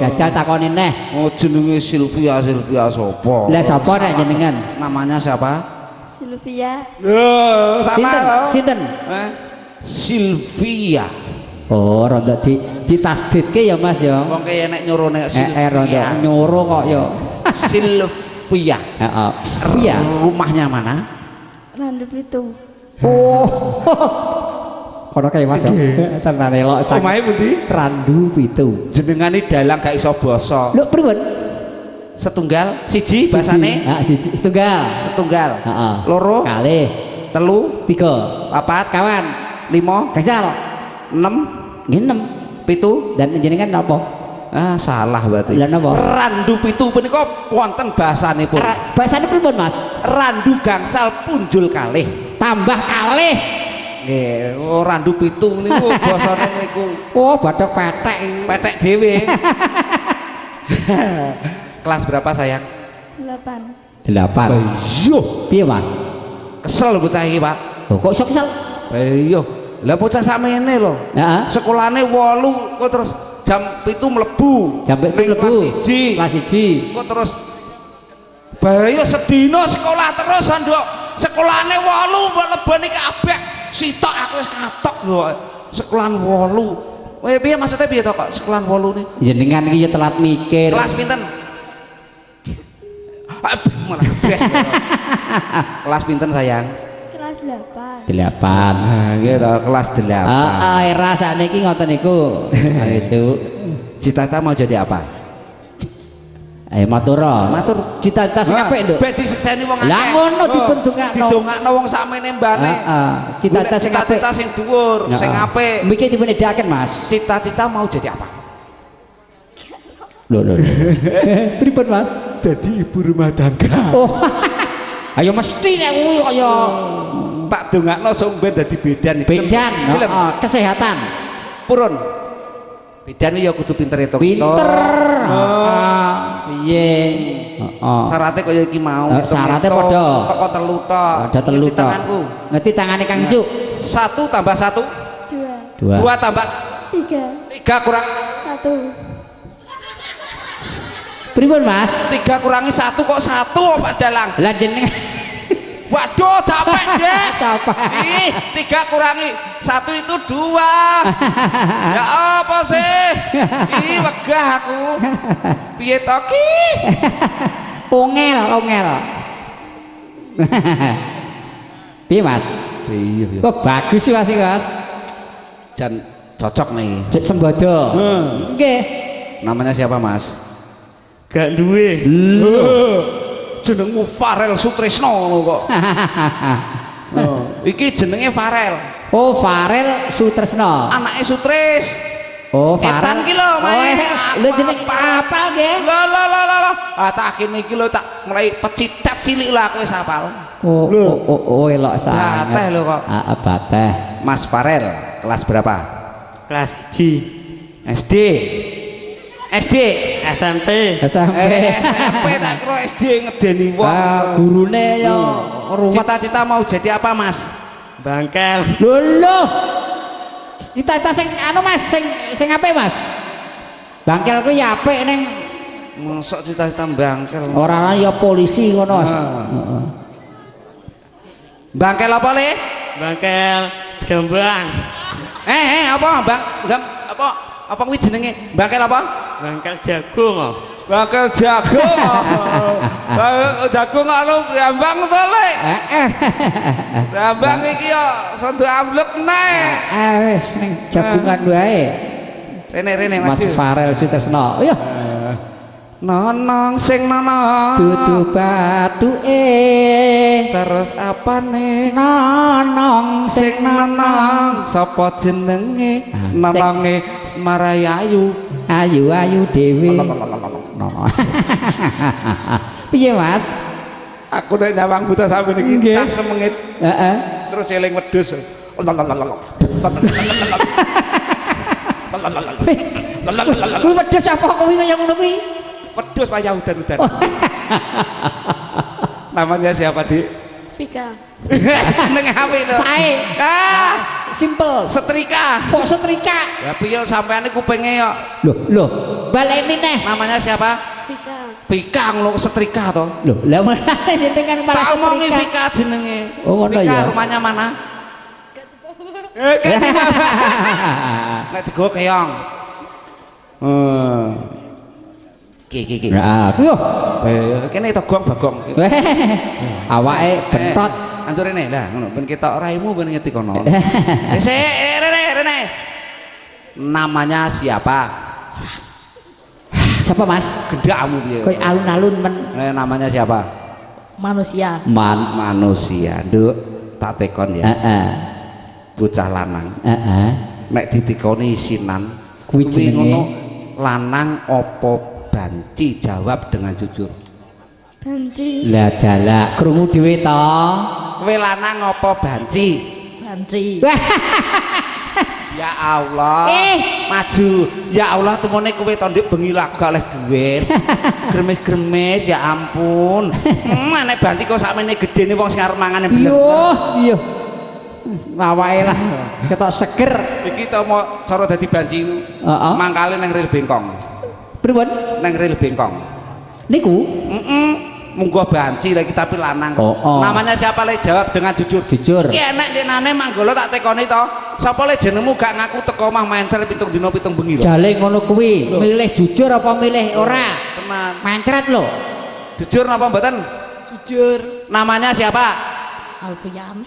[SPEAKER 1] Jajal takone neh.
[SPEAKER 3] Oh jenenge Sylvia, Sylvia sapa?
[SPEAKER 1] Lah sapa nek jenengan?
[SPEAKER 3] Namanya siapa?
[SPEAKER 4] Sylvia.
[SPEAKER 3] Loh, sama.
[SPEAKER 1] Sinten? Sinten?
[SPEAKER 3] Sylvia.
[SPEAKER 1] Oh, rontok ditasdidke ya Mas ya.
[SPEAKER 3] Wong kaya nek nyurune Sylvia.
[SPEAKER 1] Rontok nyuruh kok ya.
[SPEAKER 3] Sylvia.
[SPEAKER 1] Heeh. Via.
[SPEAKER 3] Rumahnya mana?
[SPEAKER 4] Randu Pitu.
[SPEAKER 1] Oh. Kono kae Mas ya. Tenan elok sak.
[SPEAKER 3] Omahe pundi?
[SPEAKER 1] Randu Pitu.
[SPEAKER 3] Jenengane dalang gak iso basa.
[SPEAKER 1] Lho pripun?
[SPEAKER 3] Setunggal, siji basane.
[SPEAKER 1] Ha, siji setunggal.
[SPEAKER 3] Setunggal.
[SPEAKER 1] Heeh.
[SPEAKER 3] Loro,
[SPEAKER 1] kalih,
[SPEAKER 3] telu,
[SPEAKER 1] tiga,
[SPEAKER 3] papat,
[SPEAKER 1] sekawan,
[SPEAKER 3] lima,
[SPEAKER 1] gangsal,
[SPEAKER 3] enem,
[SPEAKER 1] nggih 6.
[SPEAKER 3] 7.
[SPEAKER 1] Dan jenengan napa?
[SPEAKER 3] Ah, salah berarti.
[SPEAKER 1] Lah napa?
[SPEAKER 3] Randu 7 punika wonten bahasanipun.
[SPEAKER 1] Bahasane pripun, Mas?
[SPEAKER 3] Randu gangsal punjul kalih.
[SPEAKER 1] Tambah kalih.
[SPEAKER 3] Nggih, oh, randu 7 niku basane niku.
[SPEAKER 1] Oh, bathok petek.
[SPEAKER 3] Petek dhewe. Kelas berapa sayang?
[SPEAKER 4] 8.
[SPEAKER 1] 8.
[SPEAKER 3] Iya.
[SPEAKER 1] Piye, Mas?
[SPEAKER 3] Kesel bocah iki, Pak.
[SPEAKER 1] Oh, kok iso kesel?
[SPEAKER 3] Iya. Lah bocah sakmene lho.
[SPEAKER 1] Heeh.
[SPEAKER 3] Sekolahane 8 kok terus jam 7 mlebu.
[SPEAKER 1] Jam 7
[SPEAKER 3] Ning
[SPEAKER 1] mlebu.
[SPEAKER 3] Kelas 1.
[SPEAKER 1] Kelas 1.
[SPEAKER 3] Kok terus bahaya sedina sekolah terus, Nduk. Sekolahane 8 mbok leboni kabeh. Sitok aku wis katok lho. Sekolahan 8. Weh piye maksudnya piye to kok sekolahan 8 ni?
[SPEAKER 1] Jenengan iki ya telat mikir.
[SPEAKER 3] Kelas pinten? Malah kebes. Kelas pinten sayang?
[SPEAKER 4] Kelas 8.
[SPEAKER 1] 8.
[SPEAKER 3] Nah, nggih to, kelas 8.
[SPEAKER 1] Heeh, era sakniki ngoten niku. Ayo, Cuk.
[SPEAKER 3] Cita-cita mau jadi apa?
[SPEAKER 1] Ayo matur.
[SPEAKER 3] Matur.
[SPEAKER 1] Cita-cita sing apik, Nduk.
[SPEAKER 3] Ben disekseni wong akeh.
[SPEAKER 1] Lah ngono dipun dongakno.
[SPEAKER 3] Didongakno wong sakmene mbane.
[SPEAKER 1] Heeh. Cita-cita sing apik.
[SPEAKER 3] Cita-cita sing dhuwur, sing apik.
[SPEAKER 1] Miki dipun edhaken, Mas.
[SPEAKER 3] Cita-cita mau jadi apa?
[SPEAKER 1] Lho lho. Pripun, Mas?
[SPEAKER 3] Jadi ibu rumah tangga.
[SPEAKER 1] Oh. Ayo mesti nek kuwi kaya
[SPEAKER 3] tak dongakno sok ben dadi bedan.
[SPEAKER 1] bedan, heeh, kesehatan.
[SPEAKER 3] Purun. Bedan ya kudu pinter hitung.
[SPEAKER 1] Pinter. Heeh. Piye? Heeh.
[SPEAKER 3] Syaratnya kaya iki mau.
[SPEAKER 1] Syaratnya padha.
[SPEAKER 3] Teko telu tok.
[SPEAKER 1] Padha telu
[SPEAKER 3] Ngerti
[SPEAKER 1] tok.
[SPEAKER 3] tanganku.
[SPEAKER 1] Ngerti tangane Kang Cuk?
[SPEAKER 3] 1 tambah 1
[SPEAKER 4] 2.
[SPEAKER 1] 2.
[SPEAKER 3] 2 tambah
[SPEAKER 4] 3.
[SPEAKER 3] 3 kurang
[SPEAKER 4] 1.
[SPEAKER 1] Pripun, Mas?
[SPEAKER 3] 3 kurangi 1 kok 1 Pak Dalang.
[SPEAKER 1] Lah jenengan
[SPEAKER 3] Waduh, capek deh.
[SPEAKER 1] Capek.
[SPEAKER 3] Ih, 3 kurangi 1 itu 2. Ya apa sih? Ih, wegah aku. Piye to ki?
[SPEAKER 1] Ongel, ongel. Piye, Mas?
[SPEAKER 3] Iya, iya.
[SPEAKER 1] Kok bagus sih, Mas, iki, Mas.
[SPEAKER 3] Jan cocok nih.
[SPEAKER 1] Cek sembodo. Nggih.
[SPEAKER 3] Namanya siapa, Mas?
[SPEAKER 5] Gak duwe.
[SPEAKER 3] Lho. Jenengmu Farel Sutrisno ngono kok. Oh. Iki jenenge Farel.
[SPEAKER 1] Oh, Farel Sutrisno.
[SPEAKER 3] Anake Sutris.
[SPEAKER 1] Oh, Farel.
[SPEAKER 3] Etan ki lho,
[SPEAKER 1] Oh,
[SPEAKER 3] Mas.
[SPEAKER 1] lho jeneng apal nggih.
[SPEAKER 3] Lho lho lho lho. Ah tak kene iki lho tak mulai pecitet cilik lho aku wis hafal.
[SPEAKER 1] Oh, oh, oh, oh, elok sanget.
[SPEAKER 3] Bateh lho kok.
[SPEAKER 1] Heeh, bateh.
[SPEAKER 3] Mas Farel, kelas berapa?
[SPEAKER 5] Kelas 1.
[SPEAKER 3] SD. SD.
[SPEAKER 5] SMP.
[SPEAKER 1] SMP.
[SPEAKER 3] SMP tak kira SD ngedeni wong.
[SPEAKER 1] Ah, gurune ya ruwet.
[SPEAKER 3] Cita-cita mau jadi apa, Mas?
[SPEAKER 5] Bangkel.
[SPEAKER 1] Lho lho. Cita-cita sing anu Mas, sing sing apik, Mas. Bangkel kuwi ya apik ning
[SPEAKER 3] Mosok cita-cita bangkel.
[SPEAKER 1] ora ya polisi ngono, Mas. Heeh.
[SPEAKER 3] Bangkel apa, Le?
[SPEAKER 5] Bangkel Jombang.
[SPEAKER 3] Apa, Bang? Gam, apa? Apa kuwi jenenge? Bangkel apa?
[SPEAKER 5] Bangkel jagung. Oh.
[SPEAKER 3] Bangkel jagung. Bangkel jagung kok lu Brambang to, Le?
[SPEAKER 1] Heeh.
[SPEAKER 3] Brambang iki yo sondo amblek neh.
[SPEAKER 1] Wis ning jagungan wae.
[SPEAKER 3] Rene rene
[SPEAKER 1] Mas
[SPEAKER 3] maju.
[SPEAKER 1] Farel Sutrisno. Iya.
[SPEAKER 3] Nonong sing nono.
[SPEAKER 1] Dudu bathuke.
[SPEAKER 3] Terus apane?
[SPEAKER 1] Nonong
[SPEAKER 3] Sing
[SPEAKER 1] sing
[SPEAKER 3] nonong sapa jenenge?
[SPEAKER 1] Ah,
[SPEAKER 3] Nononge Semarai Ayu.
[SPEAKER 1] ayu-ayu dhewe. Nono. Piye, Mas?
[SPEAKER 3] Aku nek nyawang buta sampe niki tas semengit
[SPEAKER 1] Heeh.
[SPEAKER 3] terus eling wedhus.
[SPEAKER 1] Kuwi wedhus apa kuwi kaya ngono kuwi?
[SPEAKER 3] Wedhus payah udan-udan. Namanya siapa, Dik?
[SPEAKER 4] Vika.
[SPEAKER 3] Jeneng apik to.
[SPEAKER 1] Sae.
[SPEAKER 3] Ah,
[SPEAKER 1] Simple.
[SPEAKER 3] setrika.
[SPEAKER 1] Kok setrika?
[SPEAKER 3] Ya piye sampeane kupinge yo.
[SPEAKER 1] Loh, loh, baleni neh.
[SPEAKER 3] Namanya siapa?
[SPEAKER 4] Vika.
[SPEAKER 3] Vika ngono setrika to.
[SPEAKER 1] Loh, lah menane jenengan malah
[SPEAKER 3] Tak omongi
[SPEAKER 1] setrika.
[SPEAKER 3] Vika jenenge.
[SPEAKER 1] Oh, ngono
[SPEAKER 3] Vika
[SPEAKER 1] ya.
[SPEAKER 3] rumahnya mana? Gak dibawa. Nek digowo keong. Ki ki ki.
[SPEAKER 1] Nah, kuwi yo.
[SPEAKER 3] Kene to gong bagong.
[SPEAKER 1] Weh, awake bentot.
[SPEAKER 3] Antur rene lah ngono ben ketok raimu ben ngerti kono. Sik rene rene. Namanya siapa?
[SPEAKER 1] Siapa Mas?
[SPEAKER 3] Gendakmu piye?
[SPEAKER 1] Koyo alun-alun men.
[SPEAKER 3] Namanya siapa?
[SPEAKER 2] Manusia.
[SPEAKER 3] Manusia. Nduk, tak tekon ya.
[SPEAKER 1] Heeh.
[SPEAKER 3] Bocah lanang.
[SPEAKER 1] Heeh.
[SPEAKER 3] Nek ditekoni isinan
[SPEAKER 1] kuwi jenenge
[SPEAKER 3] ngono lanang apa banci? Jawab dengan jujur.
[SPEAKER 4] Banci.
[SPEAKER 1] Lah dalah, krungu dhewe to.
[SPEAKER 3] Kowe lanang apa banci?
[SPEAKER 2] Banci.
[SPEAKER 3] Ya Allah. Maju. Ya Allah temone kowe to ndek bengi lak gak oleh duit. Gremes-gremes ya ampun. Nek banci kok sakmene gedene wong sing arep mangane bener.
[SPEAKER 1] Yo, iya. Awake lah ketok seger.
[SPEAKER 3] Iki to mau cara dadi banci ku.
[SPEAKER 1] Heeh.
[SPEAKER 3] Mangkale nang ril bengkong.
[SPEAKER 1] Pripun?
[SPEAKER 3] Nang ril bengkong.
[SPEAKER 1] Niku?
[SPEAKER 3] Heeh. Munggo banci lagi tapi lanang.
[SPEAKER 1] Oh, oh.
[SPEAKER 3] Namanya siapa le? Jawab dengan jujur.
[SPEAKER 1] Jujur.
[SPEAKER 3] Iki enek denane manggolo tak tekoni to. Sapa le jenengmu gak ngaku teko omah mencret 7 dina 7 bengi lho.
[SPEAKER 1] Jale ngono kuwi, milih jujur apa milih ora?
[SPEAKER 3] Tenan.
[SPEAKER 1] Mencret lho.
[SPEAKER 3] Jujur napa mboten?
[SPEAKER 2] Jujur.
[SPEAKER 3] Namanya siapa?
[SPEAKER 2] Alfian.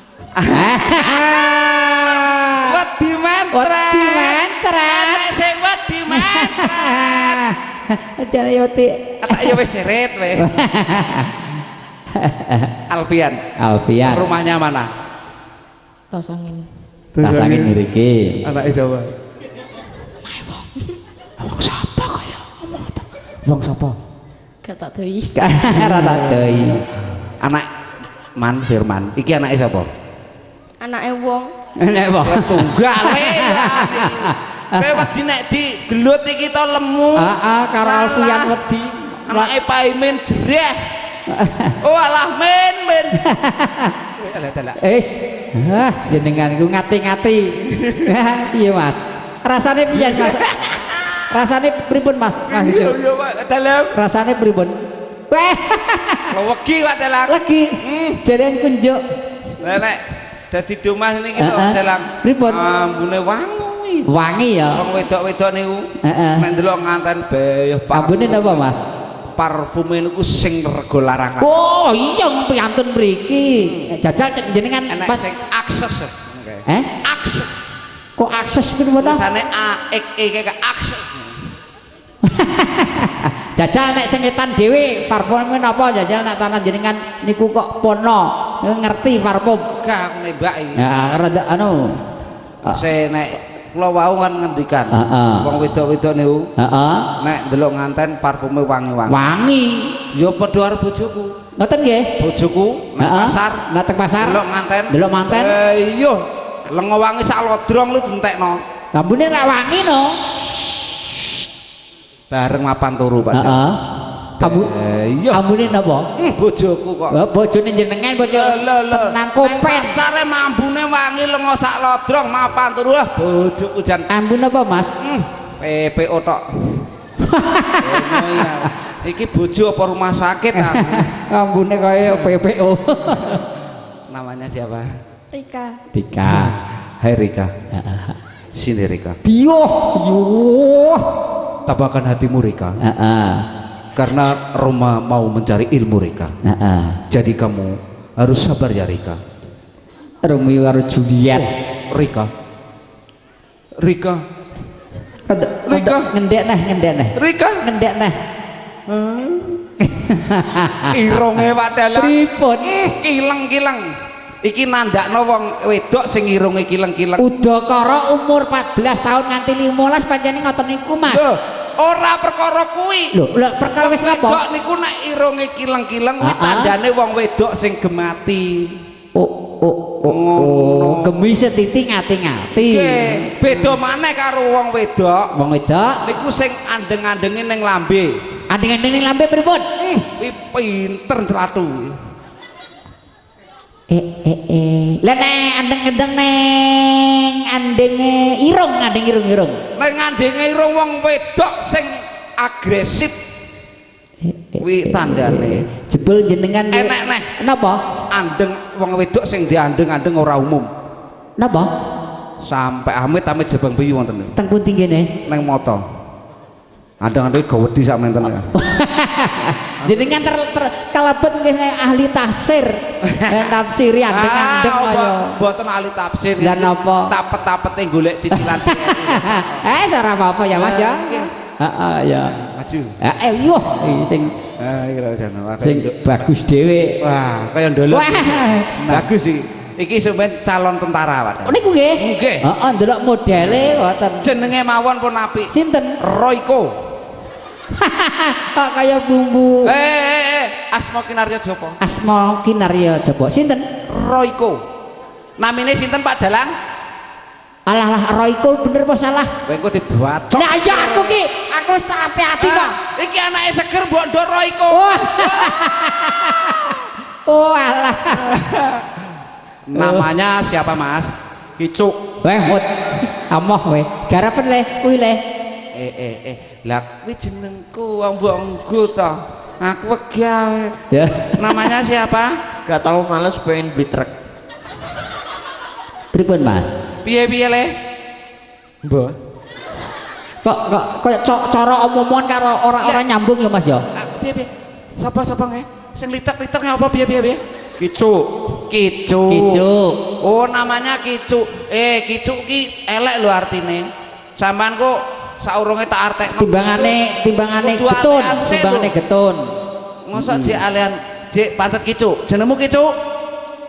[SPEAKER 3] Wedi mentret.
[SPEAKER 1] Wedi mentret.
[SPEAKER 3] Enek sing wedi mentret.
[SPEAKER 1] Jane yo ti.
[SPEAKER 3] Ya wis ceret weh. Alfian.
[SPEAKER 1] Alfian.
[SPEAKER 3] Rumahnya mana?
[SPEAKER 2] Tosangin.
[SPEAKER 1] Tosangin mriki.
[SPEAKER 3] Anake sapa?
[SPEAKER 2] Anake wong.
[SPEAKER 3] Wong sapa kaya ngomong ta? Wong sapa?
[SPEAKER 2] Gak tak doi.
[SPEAKER 1] Ora tak doi.
[SPEAKER 3] Anak Man Firman. Iki anake sapa?
[SPEAKER 4] Anake wong.
[SPEAKER 1] Anake wong.
[SPEAKER 3] Tunggale. Kowe wedi nek digelut iki to lemu.
[SPEAKER 1] Heeh, karo Alfian wedi.
[SPEAKER 3] Anake Paimin jereh. Oh alah men men. Alah dalah.
[SPEAKER 1] Wis. Hah, jenengan iku ngati-ngati. Piye Mas? Rasane piye Mas? Rasane pripun Mas? Mas
[SPEAKER 3] Iya iya Pak, dalam.
[SPEAKER 1] Rasane pripun? Weh.
[SPEAKER 3] Legi Pak dalang.
[SPEAKER 1] Legi. Jenengan kunjuk.
[SPEAKER 3] Lah nek dadi domas niki to dalang.
[SPEAKER 1] Pripun?
[SPEAKER 3] Ambune wangi.
[SPEAKER 1] Wangi ya.
[SPEAKER 3] Wong wedok-wedok niku.
[SPEAKER 1] Heeh.
[SPEAKER 3] Nek ndelok nganten beyuh
[SPEAKER 1] Ambune napa Mas?
[SPEAKER 3] Parfume niku sing rego larang.
[SPEAKER 1] Oh, iya priyantun mriki. Jajal jenengan
[SPEAKER 3] enek sing akses.
[SPEAKER 1] Eh?
[SPEAKER 3] Akses.
[SPEAKER 1] Kok akses pripun ta?
[SPEAKER 3] Tulisane A X E K akses.
[SPEAKER 1] Jajal nek sing etan dhewe parfume napa jajal nek tanah jenengan niku kok pono ngerti parfum.
[SPEAKER 3] Gak aku nembak iki.
[SPEAKER 1] Ya rada anu.
[SPEAKER 3] Se nek kula wau kan ngendikan. Wong wedok-wedok niku.
[SPEAKER 1] Heeh.
[SPEAKER 3] Nek ndelok nganten parfume wangi-wangi.
[SPEAKER 1] Wangi.
[SPEAKER 3] Ya padha karo bojoku.
[SPEAKER 1] Ngoten nggih?
[SPEAKER 3] Bojoku nang pasar,
[SPEAKER 1] nang teng pasar.
[SPEAKER 3] Ndelok nganten.
[SPEAKER 1] Ndelok manten.
[SPEAKER 3] Iya. Lengo wangi sak lodrong lu dientekno.
[SPEAKER 1] Ambune ra wangi no.
[SPEAKER 3] Bareng mapan turu, Pak.
[SPEAKER 1] Heeh.
[SPEAKER 3] Iya.
[SPEAKER 1] Ambune napa?
[SPEAKER 3] Bojoku kok.
[SPEAKER 1] Bojone jenengan bojo tenan kopen.
[SPEAKER 3] Pasare mambune wangi lengo sak lodrong mapan turu lah bojoku jan.
[SPEAKER 1] Ambune apa, Mas?
[SPEAKER 3] PPO tok. Iki bojo apa rumah sakit aku?
[SPEAKER 1] Ambune kaya PPO.
[SPEAKER 3] Namanya siapa?
[SPEAKER 4] Rika.
[SPEAKER 1] Rika.
[SPEAKER 3] Hai Rika. Sini Rika.
[SPEAKER 1] Biyoh, yoh.
[SPEAKER 3] Tabahkan hatimu Rika.
[SPEAKER 1] Heeh.
[SPEAKER 3] Karena Roma mau mencari ilmu Rika. Jadi kamu harus sabar ya Rika.
[SPEAKER 1] Romeo karo Juliet.
[SPEAKER 3] Oh, Rika. Rika. Rika.
[SPEAKER 1] Ngendek nah, ngendek nah.
[SPEAKER 3] Rika.
[SPEAKER 1] Ngendek nah.
[SPEAKER 3] Irunge Pak Dalang.
[SPEAKER 1] Pripun?
[SPEAKER 3] Kileng-kileng. Iki nandakno wong wedok sing irunge kileng-kileng.
[SPEAKER 1] Udakara umur 14 tahun nganti 15 pancene ngoten niku Mas.
[SPEAKER 3] Lho, ora perkara kuwi.
[SPEAKER 1] Lho, lho perkara wis napa?
[SPEAKER 3] Wedok niku nek irunge kileng-kileng kuwi tandane wong wedok sing gemati.
[SPEAKER 1] Oh, oh, oh, oh. Gemi setiti ngati-ngati.
[SPEAKER 3] Nggih, beda maneh karo wong wedok.
[SPEAKER 1] Wong wedok
[SPEAKER 3] niku sing andeng-andenge ning lambe.
[SPEAKER 1] Andeng-andeng ning lambe pripun?
[SPEAKER 3] Kuwi pinter celatu.
[SPEAKER 1] Lah nek andeng-andeng neng andenge irung, andeng irung-irung.
[SPEAKER 3] Nek ngandenge irung wong wedok sing agresif kuwi tandane.
[SPEAKER 1] Jebul jenengan
[SPEAKER 3] enek neh.
[SPEAKER 1] Napa?
[SPEAKER 3] Andeng wong wedok sing diandeng-andeng ora umum.
[SPEAKER 1] Napa?
[SPEAKER 3] Sampai amit-amit jebang biyu wonten.
[SPEAKER 1] Teng pundi ngene?
[SPEAKER 3] Neng mata. Andeng-andeng gawedi sak menten.
[SPEAKER 1] Jenengan kalebet nggih ahli tafsir. Tafsiri andeng-andeng kaya.
[SPEAKER 3] Mboten ahli tafsir.
[SPEAKER 1] Lah napa?
[SPEAKER 3] Tapet-tapete golek cicilan.
[SPEAKER 1] Ora apa-apa ya Mas ya. Heeh ya.
[SPEAKER 3] Baju.
[SPEAKER 1] Yo sing
[SPEAKER 3] iki lho jan
[SPEAKER 1] sing bagus dhewe.
[SPEAKER 3] Wah, kaya ndolok. Bagus iki. Iki sampeyan calon tentara, Pak.
[SPEAKER 1] Niku nggih.
[SPEAKER 3] Nggih.
[SPEAKER 1] Heeh, ndelok modele ngoten.
[SPEAKER 3] Jenenge mawon pun apik.
[SPEAKER 1] Sinten?
[SPEAKER 3] Royco.
[SPEAKER 1] Kok kaya bumbu.
[SPEAKER 3] Asma Kinarya Japa.
[SPEAKER 1] Asma Kinarya Japa. Sinten?
[SPEAKER 3] Royco. Namine sinten Pak Dalang?
[SPEAKER 1] Alah lah Royco bener apa salah?
[SPEAKER 3] Kowe engko dibacok.
[SPEAKER 1] Lah iya aku ki, aku wis tak ati-ati kok.
[SPEAKER 3] Iki anake seger mbok ndok Royco.
[SPEAKER 1] Oh alah.
[SPEAKER 3] Namanya siapa Mas? Kicuk.
[SPEAKER 1] Weh, mut. Amoh weh. Garapen le kuwi le.
[SPEAKER 3] Lah kuwi jenengku wong mbok nggo to. Aku wegah.
[SPEAKER 1] Ya.
[SPEAKER 3] Namanya siapa?
[SPEAKER 5] Gak tau males pengen beli truk.
[SPEAKER 1] Pripun Mas?
[SPEAKER 3] Piye-piye le?
[SPEAKER 5] Mbah.
[SPEAKER 1] Kok kok cara omongan karo ora-ora nyambung ya Mas ya?
[SPEAKER 3] Piye-piye? Sapa-sapa nge? Sing liter-liter ngapa piye-piye piye?
[SPEAKER 5] Kicuk.
[SPEAKER 3] Kicuk.
[SPEAKER 1] Kicuk.
[SPEAKER 3] Oh, namanya Kicuk. Kicuk ki elek lho artine. Sampean kok saurunge tak artekno.
[SPEAKER 1] Timbangane getun, timbangane getun.
[SPEAKER 3] Mosok jek alian jek pancet Kicuk. Jenengmu Kicuk?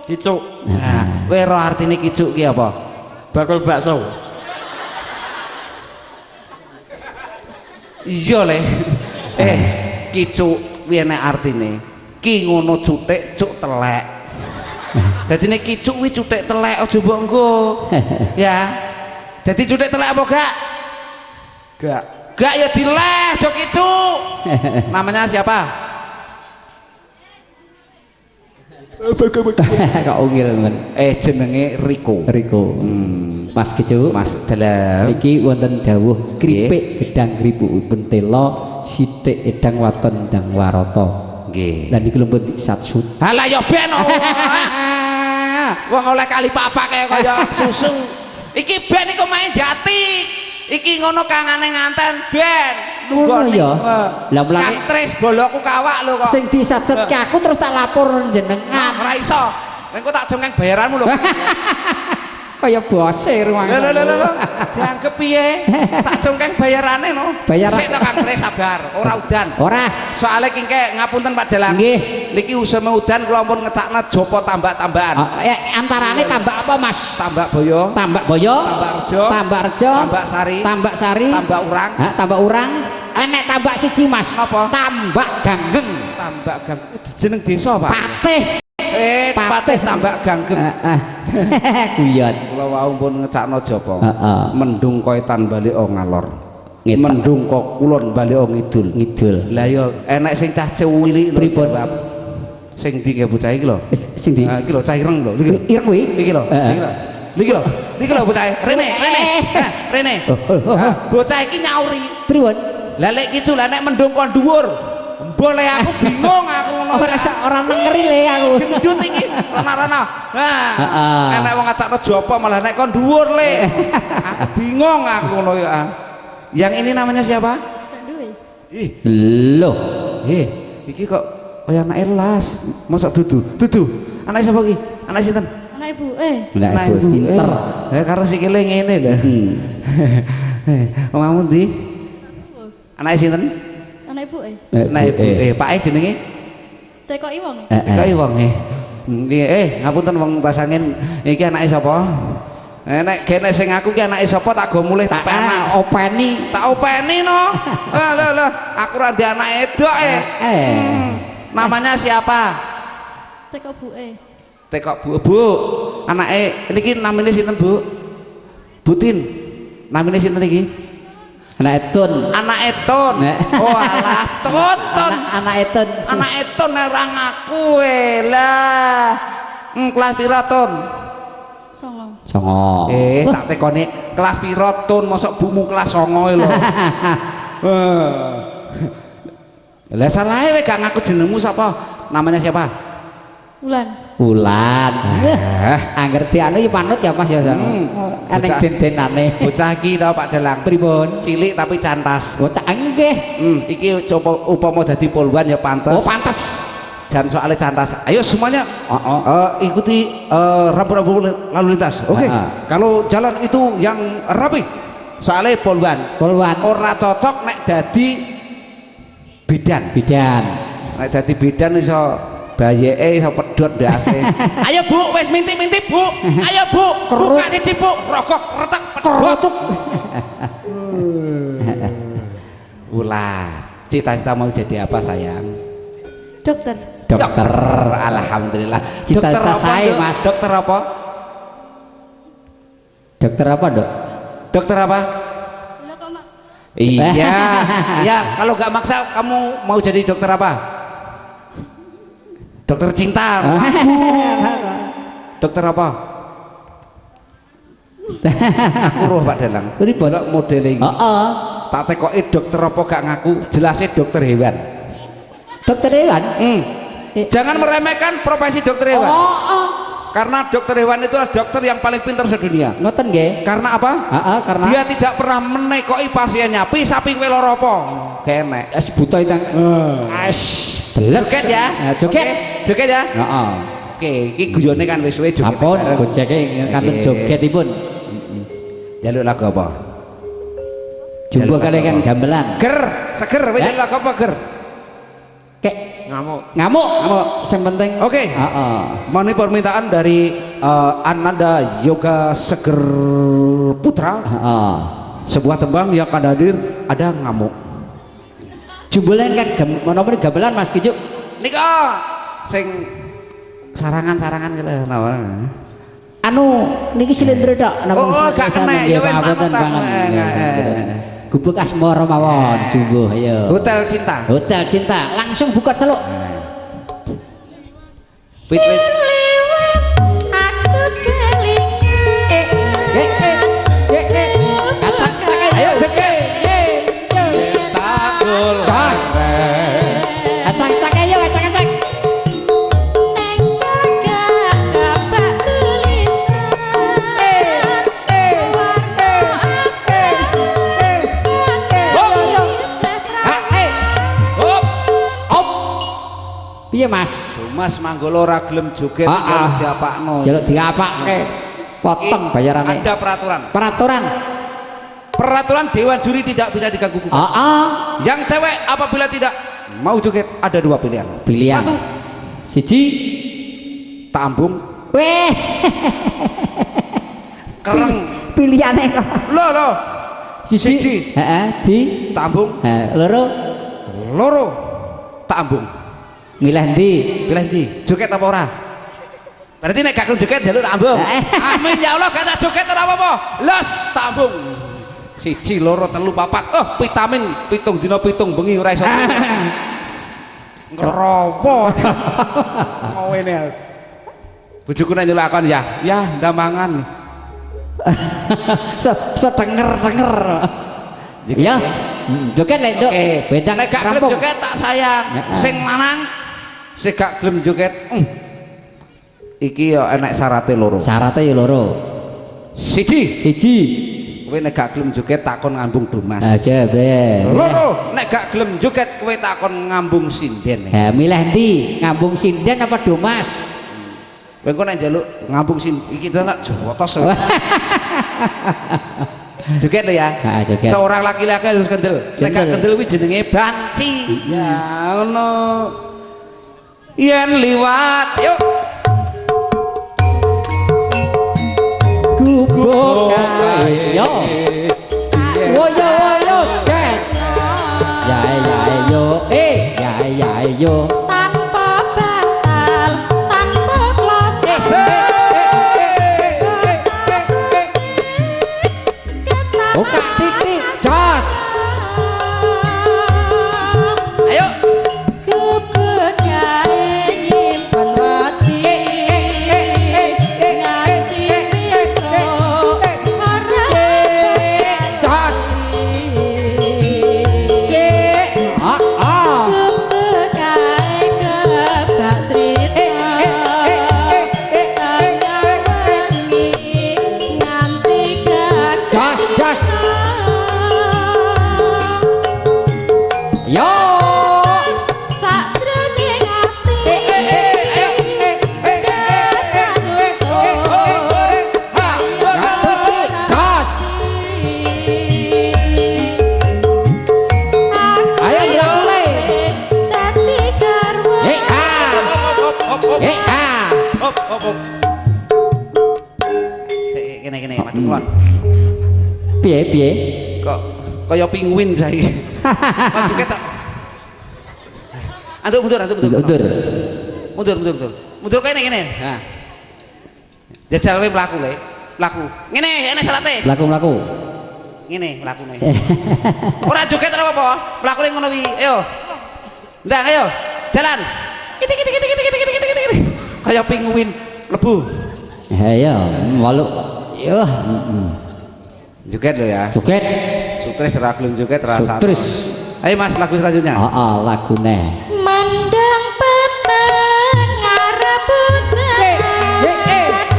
[SPEAKER 5] Kicuk.
[SPEAKER 3] Nah, kowe ro artine Kicuk ki apa?
[SPEAKER 5] Bakul bakso.
[SPEAKER 3] Iya le. Kicuk kuwi enek artine. Ki ngono cutik, cuk telek. Dadine kicuk kuwi cutik telek aja mbok nggo. Ya. Dadi cutik telek apa gak?
[SPEAKER 5] Gak.
[SPEAKER 3] Gak ya dileh aja kicuk. Namanya siapa?
[SPEAKER 1] Kok ungil men.
[SPEAKER 3] Jenenge Riko.
[SPEAKER 1] Riko. Mas Kicuk.
[SPEAKER 3] Mas dalem.
[SPEAKER 1] Iki wonten dawuh kripik gedang kripukipun tela sithik edang waton dang warata.
[SPEAKER 3] Nggih.
[SPEAKER 1] Lah niki lho pun satsut.
[SPEAKER 3] Halah ya ben. Wong oleh kali papak kaya kaya susu. Iki ben iku main jati. Iki ngono kangane nganten ben.
[SPEAKER 1] Ngono ya. Lah mulane
[SPEAKER 3] Kang Tris boloku kawak lho kok.
[SPEAKER 1] Sing disatsetke aku terus tak lapor jenengan.
[SPEAKER 3] Ora iso. Engko tak jongkeng bayaranmu lho.
[SPEAKER 1] Kaya bose ruang.
[SPEAKER 3] Lho lho lho. Dianggep piye? Tak jongkeng bayarane no.
[SPEAKER 1] Bayaran.
[SPEAKER 3] Sik to Kang Tris sabar, ora udan.
[SPEAKER 1] Ora.
[SPEAKER 3] Soale kingke ngapunten Pak Dalang.
[SPEAKER 1] Nggih.
[SPEAKER 3] Niki useme udan kula ampun ngetakna japa tambak-tambakan.
[SPEAKER 1] Antarane tambak apa Mas?
[SPEAKER 3] Tambak Boyo. Tambak Boyo, Tambak Rejo,
[SPEAKER 1] Tambak Rejo,
[SPEAKER 3] Tambak Sari,
[SPEAKER 1] Tambak Sari,
[SPEAKER 3] Tambak Urang.
[SPEAKER 1] Ha, Tambak Urang. Enek tambak siji Mas.
[SPEAKER 3] Napa?
[SPEAKER 1] Tambak Ganggeng.
[SPEAKER 3] Tambak Ganggeng jeneng desa, Pak.
[SPEAKER 1] Patih.
[SPEAKER 3] Patih Tambak Ganggeng.
[SPEAKER 1] Heeh. Guyon.
[SPEAKER 3] Kula wau pun ngecakno japa.
[SPEAKER 1] Heeh.
[SPEAKER 3] Mendung koetan balik ngalor. Mendung kok kulon balik ngidul.
[SPEAKER 1] Ngidul.
[SPEAKER 3] Lah ya enek sing cah cilik
[SPEAKER 1] pripun?
[SPEAKER 3] Sing ndi ke bocah iki lho?
[SPEAKER 1] Sing ndi?
[SPEAKER 3] Iki lho cah ireng lho.
[SPEAKER 1] Ireng kuwi?
[SPEAKER 3] Iki lho. Iki lho. Iki lho. Iki lho bocah. Rene, rene. Rene. Bocah iki nyauri.
[SPEAKER 1] Pripun?
[SPEAKER 3] Lah lek kitu lah nek mendung kon dhuwur. Boleh aku bingung aku ngono.
[SPEAKER 1] Ora ora nengeri le aku.
[SPEAKER 3] Gendut iki rana-rana. Nah, enek wong ngatakno japa malah nek kon dhuwur le. Aku bingung aku ngono ya. Yang ini namanya siapa?
[SPEAKER 4] Gak duwe.
[SPEAKER 3] Ih.
[SPEAKER 1] Loh.
[SPEAKER 3] Iki kok kaya anake las. Mosok dudu. Dudu. Anake sapa iki? Anake sinten?
[SPEAKER 4] Anak ibu.
[SPEAKER 1] Anak ibu pinter.
[SPEAKER 3] Lah karo sikile ngene lho. Omahmu ndi? Anake sinten?
[SPEAKER 4] Anak ibu.
[SPEAKER 3] Anak ibu. Pake jenenge?
[SPEAKER 4] Tekoki wong.
[SPEAKER 3] Tekoki wong. Ngapunten wong pasangin iki anake sapa? Nek gene sing aku ki anake sapa tak go mulih tak penak.
[SPEAKER 1] Openi.
[SPEAKER 3] Tak openi no. Lho lho, aku ora ndek anake edok e. Namanya siapa?
[SPEAKER 4] Tekok buke.
[SPEAKER 3] Tekok bu. Bu, anake niki namine sinten, Bu? Butin. Namine sinten iki?
[SPEAKER 1] Anak Etun.
[SPEAKER 3] Anak Etun. Oh alah, Tun Tun.
[SPEAKER 1] Anak Etun.
[SPEAKER 3] Anak Etun ora ngaku lah. Kelas pira, Tun?
[SPEAKER 4] 9.
[SPEAKER 1] 9.
[SPEAKER 3] Tak tekoni kelas pira, Tun? Mosok bumu kelas 9 lho. Lah salahe kowe gak ngaku jenengmu sapa? Namanya siapa?
[SPEAKER 4] Wulan.
[SPEAKER 1] Wulan. Angger dianu ya manut ya Mas ya. Eneng den-denane.
[SPEAKER 3] Bocah iki to Pak Dalang.
[SPEAKER 1] Pripun?
[SPEAKER 3] Cilik tapi cantas.
[SPEAKER 1] Bocah nggih.
[SPEAKER 3] Iki coba upama dadi polwan ya pantes.
[SPEAKER 1] Oh, pantes.
[SPEAKER 3] Jan soalnya cantas. Ayo semuanya ikuti rambu-rambu lalu lintas. Oke. Kalau jalan itu yang rapi. Soalnya polwan.
[SPEAKER 1] Polwan.
[SPEAKER 3] Ora cocok nek dadi Bidan.
[SPEAKER 1] Bidan.
[SPEAKER 3] Nek dadi bidan iso bayeke iso pedhot ndase. Ayo Bu, wis minti-minti Bu. Ayo Bu, buka siji Bu, rokok retek pedhot.
[SPEAKER 1] Kerutuk.
[SPEAKER 3] Ulah, cita-cita mau jadi apa sayang?
[SPEAKER 4] Dokter.
[SPEAKER 1] Dokter.
[SPEAKER 3] Alhamdulillah.
[SPEAKER 1] Cita-cita
[SPEAKER 3] Dokter apa,
[SPEAKER 1] saya,
[SPEAKER 3] Dok?
[SPEAKER 1] Mas.
[SPEAKER 3] Dokter apa?
[SPEAKER 1] Dokter apa, Dok?
[SPEAKER 3] Dokter apa?
[SPEAKER 4] Lah kok mak
[SPEAKER 3] Iya. Ya, kalau gak maksa kamu mau jadi dokter apa? Dokter cinta. Aku. Dokter apa? Aku roh Pak Dalang.
[SPEAKER 1] Pripun?
[SPEAKER 3] Delok modele iki.
[SPEAKER 1] Heeh.
[SPEAKER 3] Tak tekoki dokter apa gak ngaku, jelasnya dokter hewan.
[SPEAKER 1] Dokter hewan?
[SPEAKER 3] Jangan meremehkan profesi dokter hewan.
[SPEAKER 1] Oh, oh.
[SPEAKER 3] Karena dokter hewan itu adalah dokter yang paling pintar sedunia.
[SPEAKER 1] Ngoten nggih.
[SPEAKER 3] Karena apa?
[SPEAKER 1] Heeh, karena
[SPEAKER 3] Dia tidak pernah menekoki pasiennya. Pi sapi kowe lara apa? Kenek.
[SPEAKER 1] es buta itang. Es beles.
[SPEAKER 3] Joget ya.
[SPEAKER 1] Joget.
[SPEAKER 3] Oke, joget ya.
[SPEAKER 1] Heeh.
[SPEAKER 3] Oke, iki guyone kan wis suwe joget.
[SPEAKER 1] Sampun
[SPEAKER 3] bareng.
[SPEAKER 1] gojeke kantun
[SPEAKER 3] Oke.
[SPEAKER 1] jogetipun.
[SPEAKER 3] Jaluk lagu apa?
[SPEAKER 1] Jumbo
[SPEAKER 3] Jaluk
[SPEAKER 1] kali
[SPEAKER 3] lagu
[SPEAKER 1] kan
[SPEAKER 3] apa?
[SPEAKER 1] gamelan.
[SPEAKER 3] Ger, seger, wis
[SPEAKER 1] Ya.
[SPEAKER 3] jaluk lagu apa ger?
[SPEAKER 1] Kek
[SPEAKER 5] Ngamuk.
[SPEAKER 1] ngamuk.
[SPEAKER 3] Ngamuk.
[SPEAKER 1] Sing penting.
[SPEAKER 3] Oke.
[SPEAKER 1] Heeh.
[SPEAKER 3] Mohon permintaan dari Ananda Yoga Seger Putra,
[SPEAKER 1] Heeh.
[SPEAKER 3] sebuah tembang yang akan hadir ada ngamuk.
[SPEAKER 1] Jumbolan kan menapa gamelan Mas Kijuk?
[SPEAKER 3] Nika sing sarangan-sarangan gitu napa?
[SPEAKER 1] Anu niki silindre tok namung
[SPEAKER 3] Oh, gak kena, ya wis,
[SPEAKER 1] pangapunten
[SPEAKER 3] manut aku.
[SPEAKER 1] banget.
[SPEAKER 3] Eh.
[SPEAKER 1] Gubuk asmara mawon jumbo ayo.
[SPEAKER 3] Hotel Cinta.
[SPEAKER 1] Hotel Cinta langsung buka celuk.
[SPEAKER 3] Wit wit.
[SPEAKER 2] Liwat aku kelingan.
[SPEAKER 1] Eh eh eh eh eh. Kacak cak
[SPEAKER 3] Ayo joget. Takul.
[SPEAKER 1] Jos. Acak cak ayo acak acak.
[SPEAKER 2] Neng cagak kabak tulisan. Warna aku
[SPEAKER 1] Ha eh
[SPEAKER 3] Hop.
[SPEAKER 1] op. Piye Mas?
[SPEAKER 3] Mas Manggolo ora gelem joget
[SPEAKER 1] Ah, ah.
[SPEAKER 3] jaluk diapakno.
[SPEAKER 1] Jaluk diapake. Potong bayarane.
[SPEAKER 3] Ada peraturan.
[SPEAKER 1] Peraturan.
[SPEAKER 3] Peraturan dewan juri tidak bisa diganggu gugat.
[SPEAKER 1] Heeh.
[SPEAKER 3] Yang cewek apabila tidak mau joget ada dua pilihan.
[SPEAKER 1] Pilihan.
[SPEAKER 3] Satu,
[SPEAKER 1] Siji.
[SPEAKER 3] tambung
[SPEAKER 1] Weh.
[SPEAKER 3] kereng.
[SPEAKER 1] Pilihane kok.
[SPEAKER 3] Loh loh. Siji.
[SPEAKER 1] Heeh, di
[SPEAKER 3] Tambung
[SPEAKER 1] Heeh, loro
[SPEAKER 3] loro tambung.
[SPEAKER 1] milih ndi?
[SPEAKER 3] Pilih ndi? Joget apa ora? Berarti nek gak gelem joget njaluk tambung.
[SPEAKER 1] Eh.
[SPEAKER 3] Amin ya Allah gak tak joget ora apa-apa. Los tambung. Siji loro telu papat. Oh, vitamin 7 dina 7 bengi ora iso. Ngerowo. Mau ini. Bojoku nek nyeluk akon ya. Ya, ndak mangan.
[SPEAKER 1] So, so denger-denger. Ya. Joget lek, Nduk.
[SPEAKER 3] Oke.
[SPEAKER 1] Wedang
[SPEAKER 3] Nek gak gelem
[SPEAKER 1] rampung.
[SPEAKER 3] joget tak sayang.
[SPEAKER 1] Heeh.
[SPEAKER 3] Sing lanang sing gak gelem joget. Iki ya enek syarate loro.
[SPEAKER 1] Syaratnya ya loro.
[SPEAKER 3] Siji,
[SPEAKER 1] Siji.
[SPEAKER 3] kowe nek gak gelem joget takon ngambung Dumas.
[SPEAKER 1] Aja be.
[SPEAKER 3] Loro, nek gak gelem joget kowe takon ngambung sinden.
[SPEAKER 1] Ha, milih ndi? Ngambung sinden apa Domas?
[SPEAKER 3] Kowe engko nek njaluk ngambung sinden iki tak jotos. Joget lho ya.
[SPEAKER 1] Ha, joget.
[SPEAKER 3] Seorang laki-laki harus kendel. Nek gak
[SPEAKER 1] Kendel.
[SPEAKER 3] kendel kuwi jenenge banci. Ya ngono. Yen liwat, yuk.
[SPEAKER 1] Gubuk kae. Yo. Wo yo wo yo, Jazz. Ya ya yo, eh ya ya yo.
[SPEAKER 2] Tanpa bantal, tanpa kloset.
[SPEAKER 1] Buka titik, jos.
[SPEAKER 3] Ayo.
[SPEAKER 2] Gubuk kae nyimpen wati. Nganti besok ora
[SPEAKER 1] Jos. Ah ah.
[SPEAKER 2] Gubuk kae
[SPEAKER 3] Ngene, madhep kulon.
[SPEAKER 1] Piye piye?
[SPEAKER 3] Kok kaya pinguin saiki. Kok joget tok. Antuk mundur, antuk mundur.
[SPEAKER 1] Mundur.
[SPEAKER 3] Mundur, mundur, mundur. Mundur kene ngene. Ha. Jajal kowe mlaku le. Mlaku. Ngene, ngene salate.
[SPEAKER 1] Mlaku-mlaku.
[SPEAKER 3] Ngene mlakune. Ora joget ora apa-apa. Mlakune ngono kuwi. Ayo. Ndang ayo. Jalan. Kitik kitik kitik kitik kitik kitik kitik. Kaya pinguin lebu.
[SPEAKER 1] Ayo, walu. Yo.
[SPEAKER 3] Joget lho ya.
[SPEAKER 1] Joget.
[SPEAKER 3] Sutris ora gelem joget rasa.
[SPEAKER 1] Sutris.
[SPEAKER 3] Ayo Mas, lagu selanjutnya.
[SPEAKER 1] Heeh, lagune.
[SPEAKER 2] Mandang peteng ngarep peteng.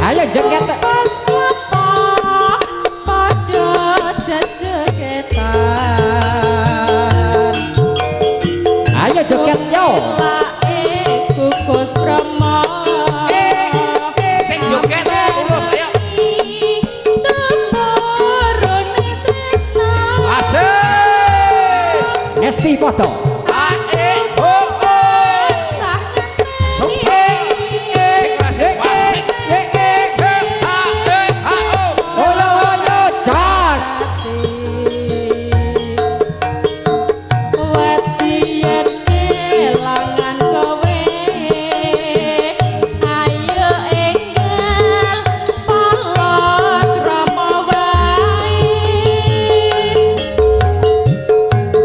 [SPEAKER 1] Ayo joget.
[SPEAKER 2] Pas klopo padha jejegetan.
[SPEAKER 1] Ayo joget yo.
[SPEAKER 2] Lae kukus promo.
[SPEAKER 3] Sing joget lurus ayo.
[SPEAKER 2] Temurune tresna.
[SPEAKER 3] Asik.
[SPEAKER 1] Ngesti padha.
[SPEAKER 3] A E O O.
[SPEAKER 2] Sah
[SPEAKER 3] Super. Asik. A E H O.
[SPEAKER 1] Olo olo jos.
[SPEAKER 2] Wediyen kelangan kowe. Ayo enggal palakrama wae.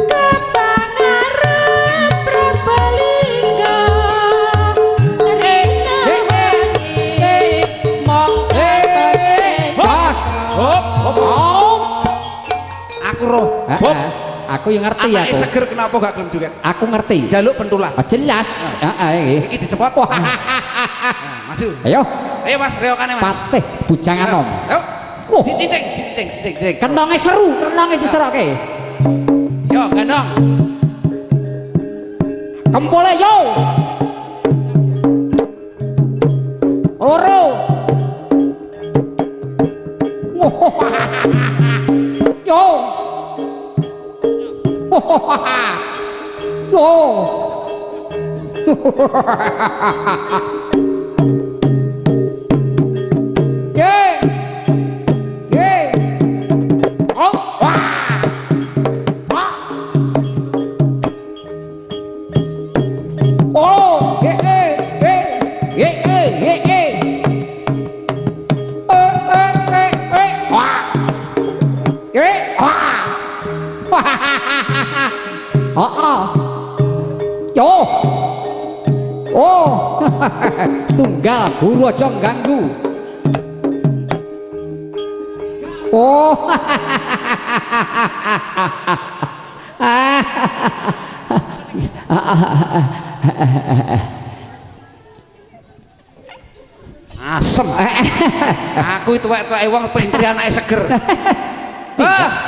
[SPEAKER 2] Kepangarep Prabalingga rina wangi mong katoke.
[SPEAKER 1] Jos.
[SPEAKER 3] Hop hop.
[SPEAKER 1] Oh.
[SPEAKER 3] Aku roh. Hop.
[SPEAKER 1] Aku yang ngerti
[SPEAKER 3] Anake
[SPEAKER 1] aku.
[SPEAKER 3] seger kenapa gak gelem joget?
[SPEAKER 1] Aku ngerti.
[SPEAKER 3] Jaluk pentulan.
[SPEAKER 1] Oh, jelas. Heeh iki.
[SPEAKER 3] Iki dicepot. Nah, maju.
[SPEAKER 1] Ayo,
[SPEAKER 3] Ayo Mas, reokane Mas.
[SPEAKER 1] patih bujang anom.
[SPEAKER 3] Ayo.
[SPEAKER 1] Wah.
[SPEAKER 3] Titik, titik, titik, titik.
[SPEAKER 1] Kenonge seru, kenonge diseroke.
[SPEAKER 3] Yo, gandong.
[SPEAKER 1] Kempole yo. Loro. Yo. Yo. Ye. Ye. Oh, wah. Wah. Oh, ye ye ye ye ye ye. Eh eh eh eh. Wah. Ye, wah. Oh, yo. Oh. Tunggal guru aja ganggu. Oh.
[SPEAKER 3] Asem. Aku itu tuwek-tuweke wong pentri anake seger.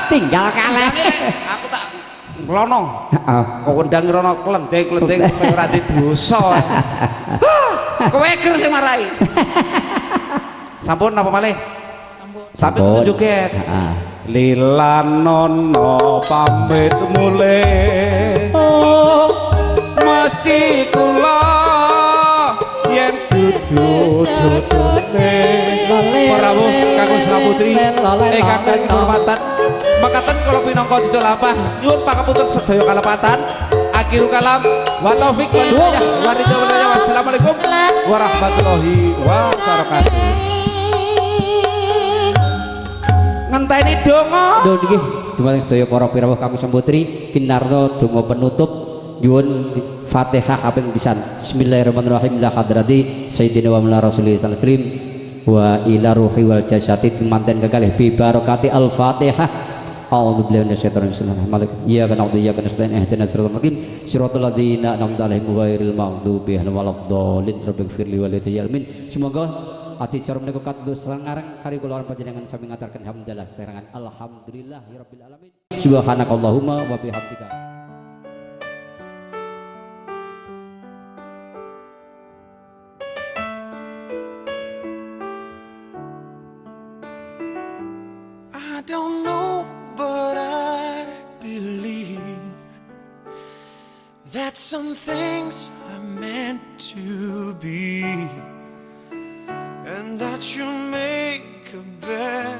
[SPEAKER 1] Tinggal kalah.
[SPEAKER 3] Aku tak mlono.
[SPEAKER 1] Heeh.
[SPEAKER 3] Kok wendang rono klendeng-klendeng kowe ora di dosa. Kowe ger sing marai. Sampun napa malih? Sampun. Tapi kudu joget.
[SPEAKER 1] Heeh.
[SPEAKER 3] Lilanono pamit mulih. Oh, mesti kula yen dudu jodone. Para rawuh Kakung Saputri ingkang kinurmatan, mekaten kula pinangka cucu lampah nyuwun pangapunten sedaya kalepatan. Akhirul kalam wa taufik wal hidayah wa ridha wal hidayah. Wassalamualaikum warahmatullahi wabarakatuh. Ngenteni donga.
[SPEAKER 1] Lho nggih, dumateng sedaya para pirawuh Kakung Saputri kinarta donga penutup nyuwun Fatihah kaping pisan. Bismillahirrahmanirrahim. La hadrati sayyidina wa maulana Rasulillah sallallahu alaihi wasallam wa ila ruhi wal jasadi manten kekalih bi barakati al-Fatihah. A'udzu billahi minasyaitonir rajim. Bismillahirrahmanirrahim. Iyyaka na'budu wa iyyaka nasta'in. Ihdinas siratal mustaqim. Siratal ladzina an'amta 'alaihim ghairil maghdubi 'alaihim waladdallin. Rabbighfirli wa li amin. Semoga adicara menika kados sangareng kari kula panjenengan sami ngaturaken hamdalah serangan alhamdulillahirabbil alamin. Subhanakallahumma wa bihamdika.
[SPEAKER 6] I don't know, but I believe that some things are meant to be, and that you make a better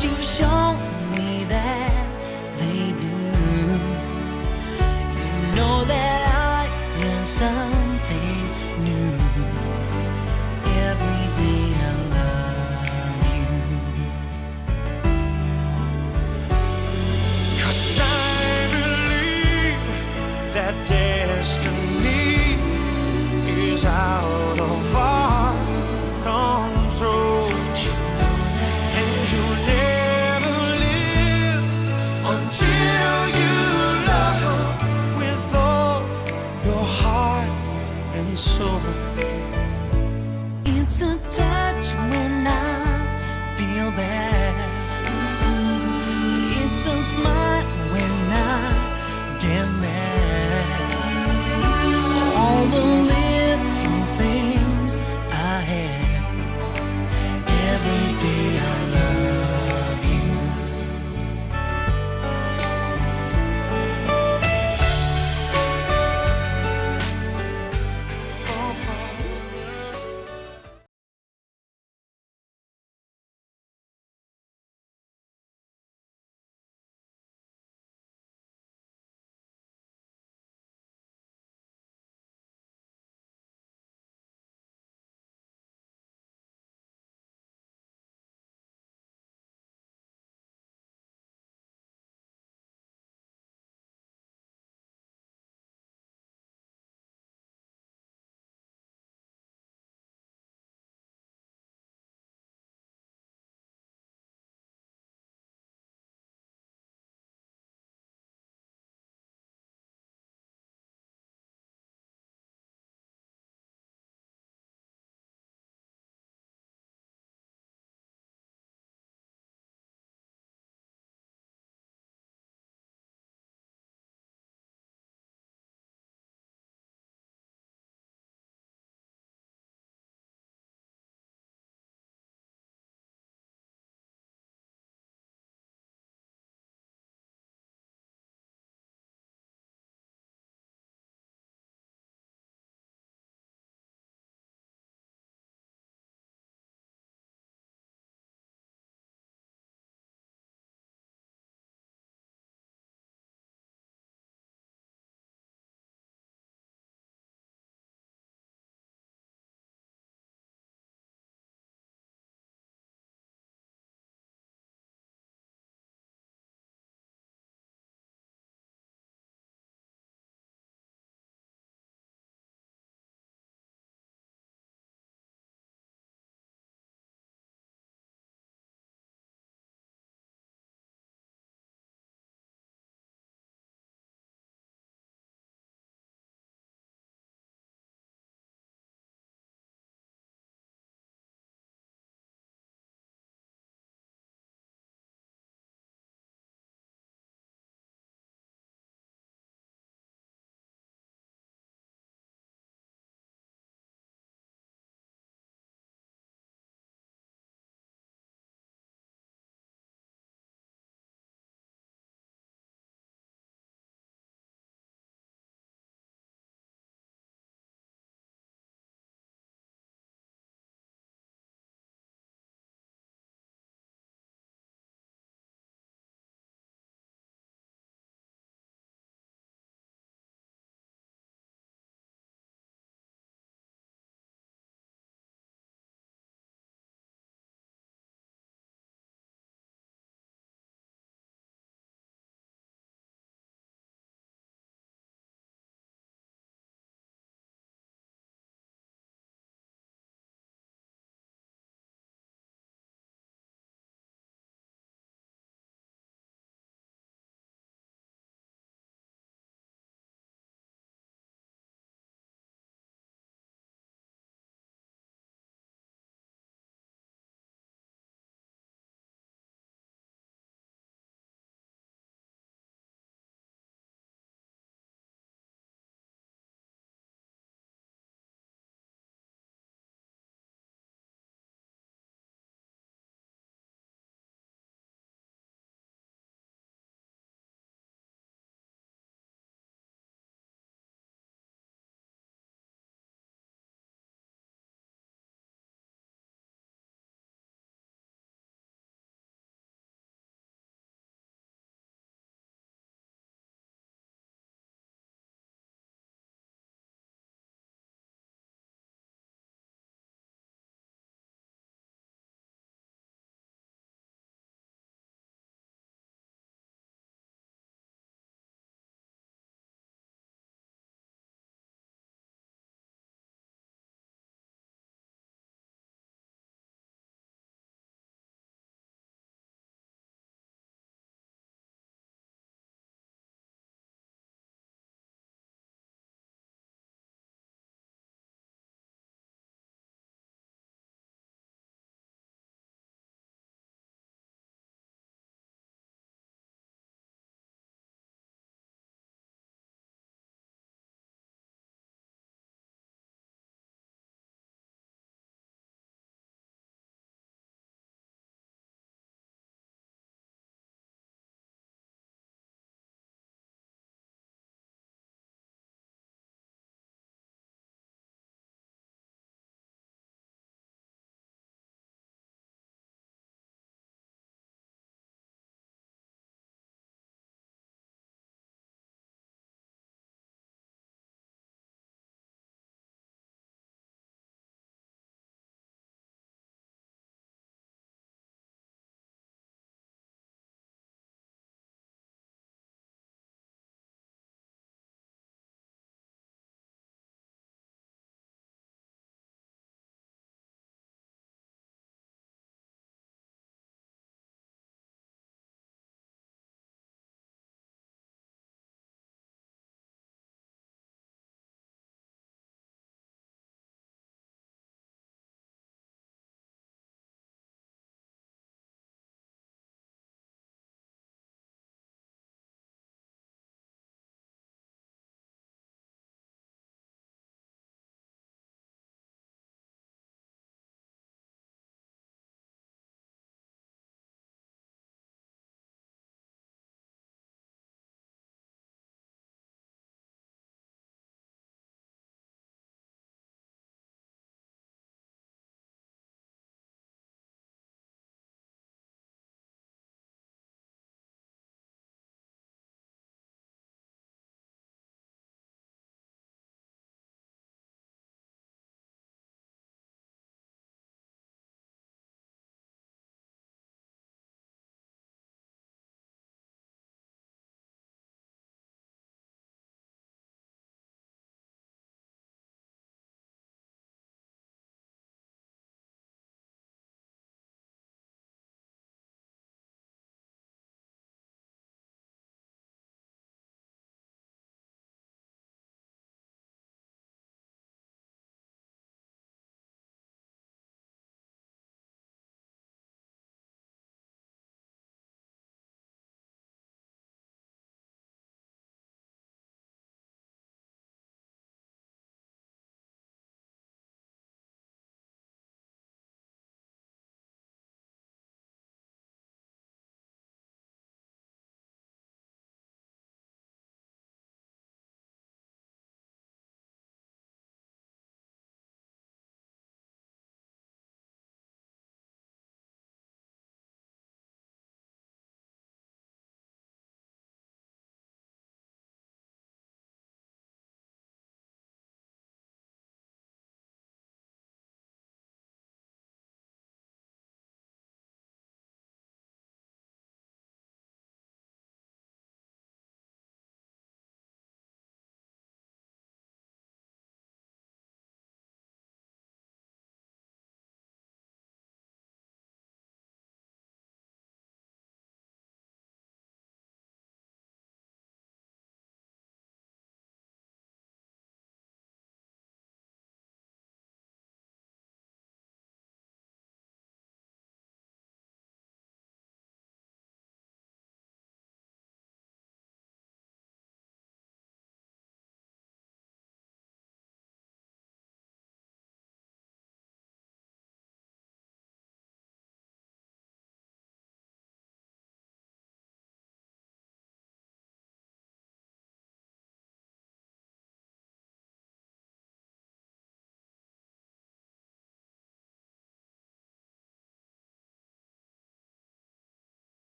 [SPEAKER 6] 就像